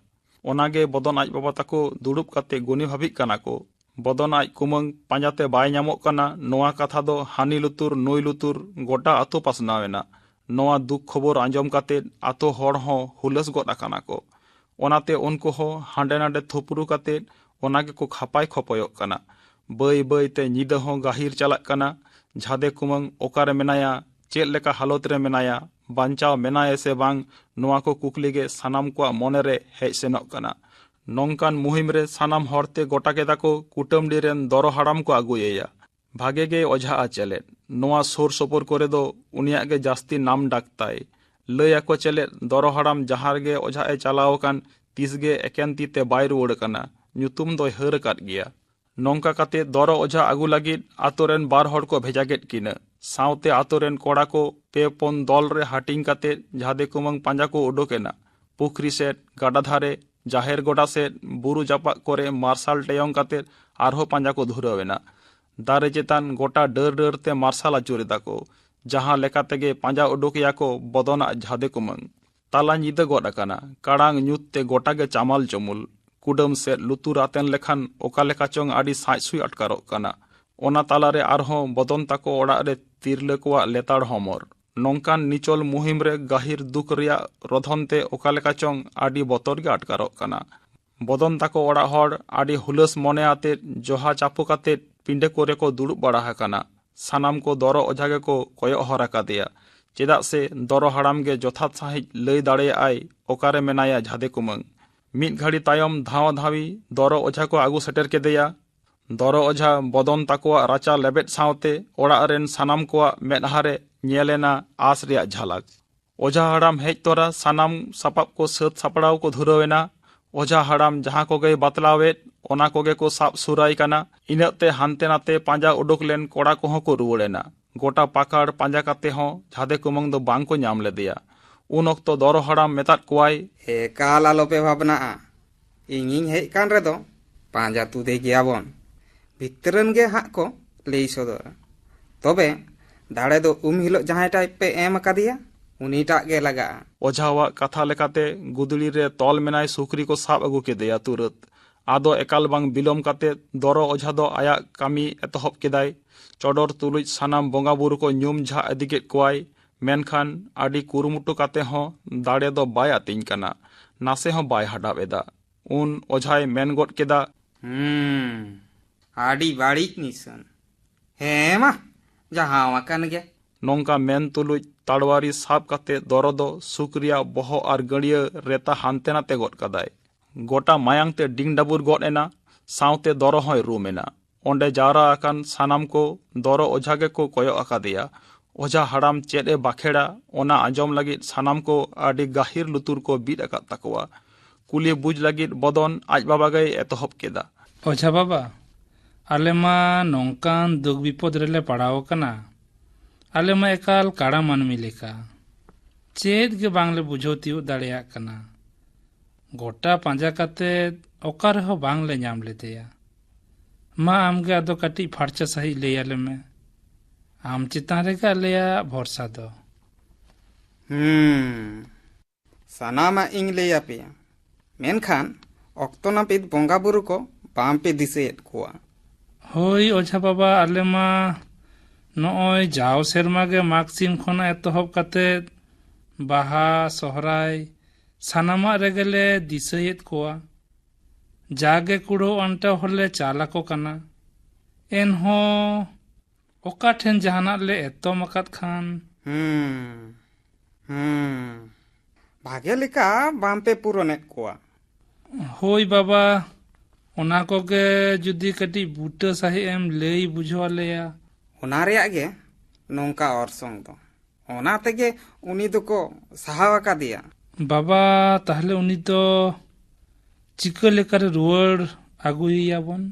ᱚᱱᱟᱜᱮ ᱵᱚᱫᱚᱱ ᱟᱡ ᱵᱟᱵᱟ ᱛᱟᱠᱚ ᱫᱩᱲᱩᱵ ᱠᱟᱛᱮ ᱜᱩᱱᱤ ᱵᱷᱟᱹᱵᱤᱜ ᱠᱟᱱᱟ ᱠᱚ᱾ ᱵᱚᱫᱚᱱ ᱟᱡ ᱠᱩᱢᱟᱹᱝ ᱯᱟᱸᱡᱟᱛᱮ ᱵᱟᱭ ᱧᱟᱢᱚᱜ ᱠᱟᱱᱟ, ᱱᱚᱣᱟ ᱠᱟᱛᱷᱟ ᱫᱚ ᱦᱟᱹᱱᱤ ᱞᱩᱛᱩᱨ ᱱᱩᱭ ᱞᱩᱛᱩᱨ ᱜᱚᱴᱟ ᱟᱹᱛᱩ ᱯᱟᱥᱱᱟᱣ ᱮᱱᱟ᱾ ᱱᱚᱣᱟ ᱫᱩᱠ ᱠᱷᱚᱵᱚᱨ ᱟᱸᱡᱚᱢ ᱠᱟᱛᱮ ᱟᱹᱛᱩ ᱦᱚᱲ ᱦᱚᱸ ᱦᱩᱞᱟᱹᱥ ᱜᱚᱫ ᱟᱠᱟᱱᱟ ᱠᱚ᱾ ᱚᱱᱟᱛᱮ ᱩᱱᱠᱩ ᱦᱚᱸ ᱦᱟᱸᱰᱮ ᱱᱟᱰᱮ ᱛᱷᱩᱯᱨᱩ ᱠᱟᱛᱮ ᱚᱱᱟ ᱜᱮᱠᱚ ᱠᱷᱟᱯᱟᱭ ᱠᱷᱚᱯᱚᱭᱚᱜ ᱠᱟᱱᱟ᱾ ᱵᱟᱹᱭ ᱵᱟᱹᱭ ᱛᱮ ᱧᱤᱫᱟᱹ ᱦᱚᱸ ᱜᱟᱹᱦᱤᱨ ᱪᱟᱞᱟᱜ ᱠᱟᱱᱟ᱾ ᱡᱷᱟᱫᱮ ᱠᱩᱢᱟᱹᱝ ᱚᱠᱟᱨᱮ ᱢᱮᱱᱟᱭᱟ, ᱪᱮᱫ ᱞᱮᱠᱟ ᱦᱟᱞᱚᱛ ᱨᱮ ᱢᱮᱱᱟᱭᱟ, ᱵᱟᱧᱪᱟᱣ ᱢᱮᱱᱟᱭᱟ ᱥᱮ ᱵᱟᱝ, ᱱᱚᱣᱟ ᱠᱚ ᱠᱩᱠᱞᱤ ᱜᱮ ᱥᱟᱱᱟᱢ ᱠᱚᱣᱟᱜ ᱢᱚᱱᱮ ᱨᱮ ᱦᱮᱡ ᱥᱮᱱᱚᱜ ᱠᱟᱱᱟ᱾ ᱱᱚᱝᱠᱟᱱ ᱢᱩᱦᱤᱢ ᱨᱮ ᱥᱟᱱᱟᱢ ᱦᱚᱲ ᱛᱮ ᱜᱚᱴᱟ ᱠᱮᱫᱟ ᱠᱚ, ᱠᱩᱴᱟᱹᱢᱰᱤ ᱨᱮᱱ ᱫᱚᱨᱚ ᱦᱟᱲᱟᱢ ᱠᱚ ᱟᱹᱜᱩᱭᱮᱭᱟ᱾ ᱵᱷᱟᱜᱮ ᱜᱮ ᱚᱡᱷᱟᱜᱼᱟ ᱪᱮᱞᱮᱫ᱾ ᱱᱚᱣᱟ ᱥᱩᱨ ᱥᱩᱯᱩᱨ ᱠᱚᱨᱮ ᱫᱚ ᱩᱱᱤᱭᱟᱜ ᱜᱮ ᱡᱟᱹᱥᱛᱤ ᱱᱟᱢ ᱰᱟᱠ ᱛᱟᱭ᱾ ᱞᱟᱹᱭ ᱟᱠᱚ ᱪᱮᱞᱮᱫ, ᱫᱚᱨᱚ ᱦᱟᱲᱟᱢ ᱡᱟᱦᱟᱸ ᱨᱮᱜᱮ ᱚᱡᱷᱟᱜ ᱮ ᱪᱟᱞᱟᱣ ᱟᱠᱟᱱ, ᱛᱤᱥ ᱜᱮ ᱮᱠᱮᱱ ᱛᱤ ᱛᱮ ᱵᱟᱭ ᱨᱩᱣᱟᱹᱲ ᱟᱠᱟᱱᱟ᱾ ᱧᱩᱛᱩᱢ ᱫᱚᱭ ᱦᱟᱹᱨ ᱟᱠᱟᱫ ᱜᱮᱭᱟ᱾ ᱱᱚᱝᱠᱟ ᱠᱟᱛᱮ ᱫᱚᱨᱚ ᱚᱡᱷᱟ ᱟᱹᱜᱩ ᱞᱟᱹᱜᱤᱫ ᱟᱛᱳ ᱨᱮᱱ ᱵᱟᱨ ᱦᱚᱲ ᱠᱚ ᱵᱷᱮᱡᱟ ᱠᱮᱫ ᱠᱤᱱᱟ᱾ ᱥᱟᱶᱛᱮ ᱟᱛᱳ ᱨᱮᱱ ᱠᱚᱲᱟ ᱠᱚ ᱯᱮ ᱯᱩᱱ ᱫᱚᱞ ᱨᱮ ᱦᱟᱹᱴᱤᱧ ᱠᱟᱛᱮ ᱡᱷᱟᱫᱮ ᱠᱩᱢᱟᱹᱝ ᱯᱟᱸᱡᱟ ᱠᱚ ᱩᱰᱩᱠ ᱮᱱᱟ᱾ ᱯᱩᱠᱷᱨᱤ ᱥᱮᱫ, ᱜᱟᱰᱟ ᱫᱷᱟᱨᱮ, ᱡᱟᱦᱮᱨ ᱜᱚᱰᱟ ᱥᱮᱫ, ᱵᱩᱨᱩ ᱡᱟᱯᱟᱜ ᱠᱚᱨᱮ ᱢᱟᱨᱥᱟᱞ ᱴᱮᱭᱚᱝ ᱠᱟᱛᱮ ᱟᱨᱦᱚᱸ ᱯᱟᱸᱡᱟ ᱠᱚ ᱫᱷᱩᱨᱟᱹᱣ ᱮᱱᱟ᱾ ᱫᱟᱨᱮ ᱪᱮᱛᱟᱱ ᱜᱚᱴᱟ ᱰᱟᱹᱨ ᱰᱟᱹᱨ ᱛᱮ ᱢᱟᱨᱥᱟᱞ ᱟᱹᱪᱩᱨ ᱮᱫᱟ ᱠᱚ᱾ ᱡᱟᱦᱟᱸ ᱞᱮᱠᱟ ᱛᱮᱜᱮ ᱯᱟᱸᱡᱟ ᱩᱰᱩᱠ ᱮᱭᱟ ᱠᱚ ᱵᱚᱫᱚᱱᱟᱜ ᱡᱷᱟᱫᱮ ᱠᱩᱢᱟᱹᱝ᱾ ᱛᱟᱞᱟ ᱧᱤᱫᱟᱹ ᱜᱚᱫ ᱟᱠᱟᱱᱟ᱾ ᱠᱟᱲᱟᱝ ᱧᱩᱛ ᱛᱮ ᱜᱚᱴᱟ ᱜᱮ ᱪᱟᱢᱟᱞ ᱪᱩᱢᱩᱞ᱾ ᱠᱩᱰᱟᱹᱢ ᱥᱮᱫ ᱞᱩᱛᱩᱨ ᱟᱛᱮᱱ ᱞᱮᱠᱷᱟᱱ ᱚᱠᱟ ᱞᱮᱠᱟ ᱪᱚᱝ ᱟᱹᱰᱤ ᱥᱟᱸᱡ ᱥᱩᱭ ᱟᱴᱠᱟᱨᱚᱜ ᱠᱟᱱᱟ᱾ ᱚᱱᱟ ᱛᱟᱞᱟᱨᱮ ᱟᱨᱦᱚᱸ ᱵᱚᱫᱚᱱ ᱛᱟᱠᱚ ᱚᱲᱟᱜ ᱨᱮ ᱛᱤᱨᱞᱟᱹ ᱠᱚᱣᱟᱜ ᱞᱮᱛᱟᱲ ᱦᱚᱢᱚᱨ᱾ ᱱᱚᱝᱠᱟᱱ ᱱᱤᱪᱚᱞ ᱢᱩᱦᱤᱢ ᱨᱮ ᱜᱟᱹᱦᱤᱨ ᱫᱩᱠ ᱨᱮᱭᱟᱜ ᱨᱚᱫᱷᱚᱱ ᱛᱮ ᱚᱠᱟ ᱞᱮᱠᱟ ᱪᱚᱝ ᱟᱹᱰᱤ ᱵᱚᱛᱚᱨ ᱜᱮ ᱟᱴᱠᱟᱨᱚᱜ ᱠᱟᱱᱟ᱾ ᱵᱚᱫᱚᱱ ᱛᱟᱠᱚ ᱚᱲᱟᱜ ᱦᱚᱲ ᱟᱹᱰᱤ ᱦᱩᱞᱟᱹᱥ ᱢᱚᱱᱮ ᱟᱛᱮ ᱡᱚᱦᱟ ᱪᱟᱯᱚ ᱠᱟᱛᱮ ᱯᱤᱸᱰᱟᱹ ᱠᱚᱨᱮ ᱠᱚ ᱫᱩᱲᱩᱵ ᱵᱟᱲᱟ ᱟᱠᱟᱱᱟ᱾ ᱥᱟᱱᱟᱢ ᱠᱚ ᱫᱚᱨᱚ ᱚᱡᱷᱟ ᱜᱮᱠᱚ ᱠᱚᱭᱚᱜ ᱦᱚᱨ ᱟᱠᱟᱫᱮᱭᱟ, ᱪᱮᱫᱟᱜ ᱥᱮ ᱫᱚᱨᱚ ᱦᱟᱲᱟᱢ ᱜᱮ ᱡᱚᱛᱷᱟᱛ ᱥᱟᱺᱦᱤᱡ ᱞᱟᱹᱭ ᱫᱟᱲᱮᱭᱟᱜᱼᱟᱭ ᱚᱠᱟᱨᱮ ᱢᱮᱱᱟᱭᱟ ᱡᱷᱟᱫᱮ ᱠᱩᱢᱟᱹᱝ᱾ ᱢᱤᱫ ᱜᱷᱟᱹᱲᱤ ᱛᱟᱭᱚᱢ ᱫᱷᱟᱶᱟ ᱫᱷᱟᱹᱣᱤ ᱫᱚᱨᱚ ᱚᱡᱷᱟ ᱠᱚ ᱟᱹᱜᱩ ᱥᱮᱴᱮᱨ ᱠᱮᱫᱮᱭᱟ᱾ ᱫᱚᱨᱚ ᱚᱡᱷᱟ ᱵᱚᱫᱚᱱ ᱛᱟᱠᱚᱣᱟᱜ ᱨᱟᱪᱟ ᱞᱮᱵᱮᱫ ᱥᱟᱶᱛᱮ ᱚᱲᱟᱜ ᱨᱮᱱ ᱥᱟᱱᱟᱢ ᱠᱚᱣᱟᱜ ᱢᱮᱫᱦᱟ ᱨᱮ ᱧᱮᱞ ᱮᱱᱟ ᱟᱸᱥ ᱨᱮᱭᱟᱜ ᱡᱷᱟᱞᱟᱠ᱾ ᱚᱡᱷᱟ ᱦᱟᱲᱟᱢ ᱦᱮᱡ ᱛᱚᱨᱟ ᱥᱟᱱᱟᱢ ᱥᱟᱯᱟᱵ ᱠᱚ ᱥᱟᱹᱛ ᱥᱟᱯᱲᱟᱣ ᱠᱚ ᱫᱷᱩᱨᱟᱹᱣ ᱮᱱᱟ᱾ ᱚᱡᱷᱟ ᱦᱟᱲᱟᱢ ᱡᱟᱦᱟᱸ ᱠᱚᱜᱮᱭ ᱵᱟᱛᱞᱟᱣᱮᱫ, ᱚᱱᱟ ᱠᱚᱜᱮ ᱠᱚ ᱥᱟᱵ ᱥᱩᱨᱟᱭ ᱠᱟᱱᱟ᱾ ᱤᱱᱟᱹᱜ ᱛᱮ ᱦᱟᱱᱛᱮ ᱱᱟᱛᱮ ᱯᱟᱸᱡᱟ ᱩᱰᱩᱠ ᱞᱮᱱ ᱠᱚᱲᱟ ᱠᱚᱦᱚᱸ ᱠᱚ ᱨᱩᱣᱟᱹᱲ ᱮᱱᱟ᱾ ᱜᱚᱴᱟ ᱯᱟᱠᱟᱲ ᱯᱟᱸᱡᱟ ᱠᱟᱛᱮ ᱦᱚᱸ ᱡᱷᱟᱫᱮ ᱠᱩᱢᱟᱹᱝ ᱫᱚ ᱵᱟᱝ ᱠᱚ ᱧᱟᱢ ᱞᱮᱫᱮᱭᱟ᱾ ᱩᱱ ᱚᱠᱛᱚ ᱫᱚᱨᱚ ᱦᱟᱲᱟᱢ ᱢᱮᱛᱟᱫ ᱠᱚᱣᱟᱭ, "ᱮᱠᱟᱞ ᱟᱞᱚᱯᱮ ᱵᱷᱟᱵᱽᱱᱟᱜᱼᱟ, ᱤᱧᱤᱧ ᱦᱮᱡ ᱠᱟᱱ ᱨᱮᱫᱚ ᱯᱟᱸᱡᱟ ᱛᱩᱫᱮ ᱜᱮᱭᱟᱵᱚᱱ᱾ ᱵᱷᱤᱛᱨᱟᱹᱱ ᱜᱮ ᱦᱟᱸᱜ ᱠᱚ ᱞᱟᱹᱭ ᱥᱚᱫᱚᱨᱟ᱾ ᱛᱚᱵᱮ ᱫᱟᱲᱮ ᱫᱚ ᱩᱢ ᱦᱤᱞᱳᱜ ᱡᱟᱦᱟᱸᱭ ᱴᱟᱜ ᱯᱮ ᱮᱢ ᱟᱠᱟᱫᱮᱭᱟ, ᱩᱱᱤᱴᱟᱜ ᱜᱮ ᱞᱟᱜᱟᱜᱼᱟ᱾" ᱚᱡᱷᱟᱣᱟᱜ ᱠᱟᱛᱷᱟ ᱞᱮᱠᱟᱛᱮ ᱜᱩᱫᱽᱲᱤ ᱨᱮ ᱛᱚᱞ ᱢᱮᱱᱟᱭ ᱥᱩᱠᱨᱤ ᱠᱚ ᱥᱟᱵ ᱟᱹᱜᱩ ᱠᱮᱫᱮᱭᱟ ᱛᱩᱨᱟᱹᱛ᱾ ᱟᱫᱚ ᱮᱠᱟᱞ ᱵᱟᱝ ᱵᱤᱞᱚᱢ ᱠᱟᱛᱮ ᱫᱚᱨᱚ ᱚᱡᱷᱟ ᱫᱚ ᱟᱭᱟᱜ ᱠᱟᱹᱢᱤ ᱮᱛᱚᱦᱚᱵ ᱠᱮᱫᱟᱭ᱾ ᱪᱚᱰᱚᱨ ᱛᱩᱞᱩᱡ ᱥᱟᱱᱟᱢ ᱵᱚᱸᱜᱟ ᱵᱩᱨᱩ ᱠᱚ ᱧᱩᱢ ᱡᱷᱟᱜ ᱤᱫᱤ ᱠᱮᱫ ᱠᱚᱣᱟᱭ᱾ ᱢᱮᱱᱠᱷᱟᱱ ᱟᱹᱰᱤ ᱠᱩᱨᱩᱢᱩᱴᱩ ᱠᱟᱛᱮ ᱦᱚᱸ ᱫᱟᱲᱮ ᱫᱚ ᱵᱟᱭ ᱟᱹᱛᱤᱧ ᱠᱟᱱᱟ, ᱱᱟᱥᱮ ᱦᱚᱸ ᱵᱟᱭ ᱦᱟᱰᱟᱵ ᱮᱫᱟ᱾ ᱩᱱ ᱚᱡᱷᱟᱭ ᱢᱮᱱ ᱜᱚᱫ ᱠᱮᱫᱟ, ᱦᱩᱸ, ᱟᱹᱰᱤ ᱵᱟᱹᱲᱤᱡ ᱱᱤᱥᱟᱹᱱ᱾ ᱦᱮᱸ ᱢᱟ, ᱡᱟᱦᱟᱸ ᱟᱠᱟᱱ ᱜᱮ᱾ ᱱᱚᱝᱠᱟ ᱢᱮᱱ ᱛᱩᱞᱩᱡ ᱛᱟᱲᱣᱟᱨᱤ ᱥᱟᱵ ᱠᱟᱛᱮ ᱫᱚᱨᱚ ᱫᱚ ᱥᱩᱠ ᱨᱮᱭᱟᱜ ᱵᱚᱦᱚᱜ ᱟᱨ ᱜᱟᱹᱲᱭᱟᱹ ᱨᱮᱛᱟ ᱦᱟᱱᱛᱮ ᱱᱟᱛᱮ ᱜᱚᱫ ᱠᱟᱫᱟᱭ᱾ ᱜᱚᱴᱟ ᱢᱟᱭᱟᱝ ᱛᱮ ᱰᱤᱝ ᱰᱟᱹᱵᱩᱨ ᱜᱚᱫ ᱮᱱᱟ, ᱥᱟᱶᱛᱮ ᱫᱚᱨᱚ ᱦᱚᱸᱭ ᱨᱩᱢ ᱮᱱᱟ᱾ ᱚᱸᱰᱮ ᱡᱟᱣᱨᱟ ᱟᱠᱟᱱ ᱥᱟᱱᱟᱢ ᱠᱚ ᱫᱚᱨᱚ ᱚᱡᱷᱟ ᱜᱮᱠᱚ ᱠᱚᱭᱚᱜ ᱟᱠᱟᱫᱮᱭᱟ᱾ ᱚᱡᱷᱟ ᱦᱟᱲᱟᱢ ᱪᱮᱫ ᱮ ᱵᱟᱠᱷᱮᱲᱟ, ᱚᱱᱟ ᱟᱸᱡᱚᱢ ᱞᱟᱹᱜᱤᱫ ᱥᱟᱱᱟᱢ ᱠᱚ ᱟᱹᱰᱤ ᱜᱟᱹᱦᱤᱨ ᱞᱩᱛᱩᱨ ᱠᱚ ᱵᱤᱫ ᱟᱠᱟᱫ ᱛᱟᱠᱚᱣᱟ᱾ ᱠᱩᱞᱤ ᱵᱩᱡᱽ ᱞᱟᱹᱜᱤᱫ ᱵᱚᱫᱚᱱ ᱟᱡ ᱵᱟᱵᱟ ᱜᱮᱭ ᱮᱛᱚᱦᱚᱵ ᱠᱮᱫᱟ᱾ ᱚᱡᱷᱟ ᱵᱟᱵᱟ, ᱟᱞᱮ ᱢᱟ ᱱᱚᱝᱠᱟᱱ ᱫᱩᱠ ᱵᱤᱯᱚᱫ ᱨᱮᱞᱮ ᱯᱟᱲᱟᱣ ᱟᱠᱟᱱᱟ᱾ ᱟᱞᱮ ᱢᱟ ᱮᱠᱟᱞ ᱠᱟᱲᱟ ᱢᱟᱹᱱᱢᱤ ᱞᱮᱠᱟ᱾ ᱪᱮᱫ ᱜᱮ ᱵᱟᱝᱞᱮ ᱵᱩᱡᱷᱟᱹᱣ ᱛᱤᱭᱳᱜ ᱫᱟᱲᱮᱭᱟᱜ ᱠᱟᱱᱟ᱾ ᱜᱚᱴᱟ ᱯᱟᱸᱡᱟ ᱠᱟᱛᱮ ᱚᱠᱟ ᱨᱮᱦᱚᱸ ᱵᱟᱝᱞᱮ ᱧᱟᱢ ᱞᱮᱫᱮᱭᱟ᱾ ᱢᱟ ᱟᱢᱜᱮ ᱟᱫᱚ ᱠᱟᱹᱴᱤᱡ ᱯᱷᱟᱨᱪᱟ ᱥᱟᱺᱦᱤᱡ ᱞᱟᱹᱭ ᱟᱞᱮ ᱢᱮ᱾ ᱟᱢ ᱪᱮᱛᱟᱱ ᱨᱮᱜᱮ ᱟᱞᱮᱭᱟᱜ ᱵᱷᱚᱨᱥᱟ ᱫᱚ᱾ ᱦᱩᱸ, ᱥᱟᱱᱟᱢᱟᱜ ᱤᱧ ᱞᱟᱹᱭ ᱟᱯᱮᱭᱟ, ᱢᱮᱱᱠᱷᱟᱱ ᱚᱠᱛᱚ ᱱᱟᱹᱯᱤᱛ ᱵᱚᱸᱜᱟ ᱵᱩᱨᱩ ᱠᱚ ᱵᱟᱝᱯᱮ ᱫᱤᱥᱟᱹᱭᱮᱫ ᱠᱚᱣᱟ᱾ ᱦᱳᱭ ᱚᱡᱷᱟ ᱵᱟᱵᱟ, ᱟᱞᱮ ᱢᱟ ᱱᱚᱜᱼᱚᱭ ᱡᱟᱣ ᱥᱮᱨᱢᱟ ᱜᱮ ᱢᱟᱜᱽ ᱥᱤᱢ ᱠᱷᱚᱱᱟᱜ ᱮᱛᱚᱦᱚᱵ ᱠᱟᱛᱮ ᱵᱟᱦᱟ, ᱥᱚᱦᱨᱟᱭ, ᱥᱟᱱᱟᱢᱟᱜ ᱨᱮᱜᱮᱞᱮ ᱫᱤᱥᱟᱹᱭᱮᱫ ᱠᱚᱣᱟ᱾ ᱡᱟᱜᱮ ᱠᱩᱲᱟᱹᱣ ᱟᱱᱴᱟᱣ ᱦᱚᱸᱞᱮ ᱪᱟᱞ ᱟᱠᱚ ᱠᱟᱱᱟ᱾ ᱮᱱᱦᱚᱸ ᱚᱠᱟ ᱴᱷᱮᱱ ᱡᱟᱦᱟᱱᱟᱜ ᱞᱮ ᱮᱛᱚᱢ ᱟᱠᱟᱫ ᱠᱷᱟᱱ᱾ ᱦᱩᱸ, ᱦᱩᱸ, ᱵᱷᱟᱜᱮ ᱞᱮᱠᱟ ᱵᱟᱝᱯᱮ ᱯᱩᱨᱚᱱᱮᱫ ᱠᱚᱣᱟ᱾ ᱦᱳᱭ ᱵᱟᱵᱟ, ᱚᱱᱟ ᱠᱚᱜᱮ ᱡᱩᱫᱤ ᱠᱟᱹᱴᱤᱡ ᱵᱩᱴᱟᱹ ᱥᱟᱺᱦᱤᱡ ᱮᱢ ᱞᱟᱹᱭ ᱵᱩᱡᱷᱟᱹᱣ ᱟᱞᱮᱭᱟ᱾ ᱚᱱᱟ ᱨᱮᱭᱟᱜ ᱜᱮ ᱱᱚᱝᱠᱟ ᱚᱨᱥᱚᱝ ᱫᱚ᱾ ᱚᱱᱟ ᱛᱮᱜᱮ ᱩᱱᱤ ᱫᱚᱠᱚ ᱥᱟᱦᱟᱣ ᱟᱠᱟᱫᱮᱭᱟ᱾ ᱵᱟᱵᱟ, ᱛᱟᱦᱞᱮ ᱩᱱᱤ ᱫᱚ ᱪᱤᱠᱟᱹ ᱞᱮᱠᱟᱨᱮ ᱨᱩᱣᱟᱹᱲ ᱟᱹᱜᱩᱭᱮᱭᱟᱵᱚᱱ?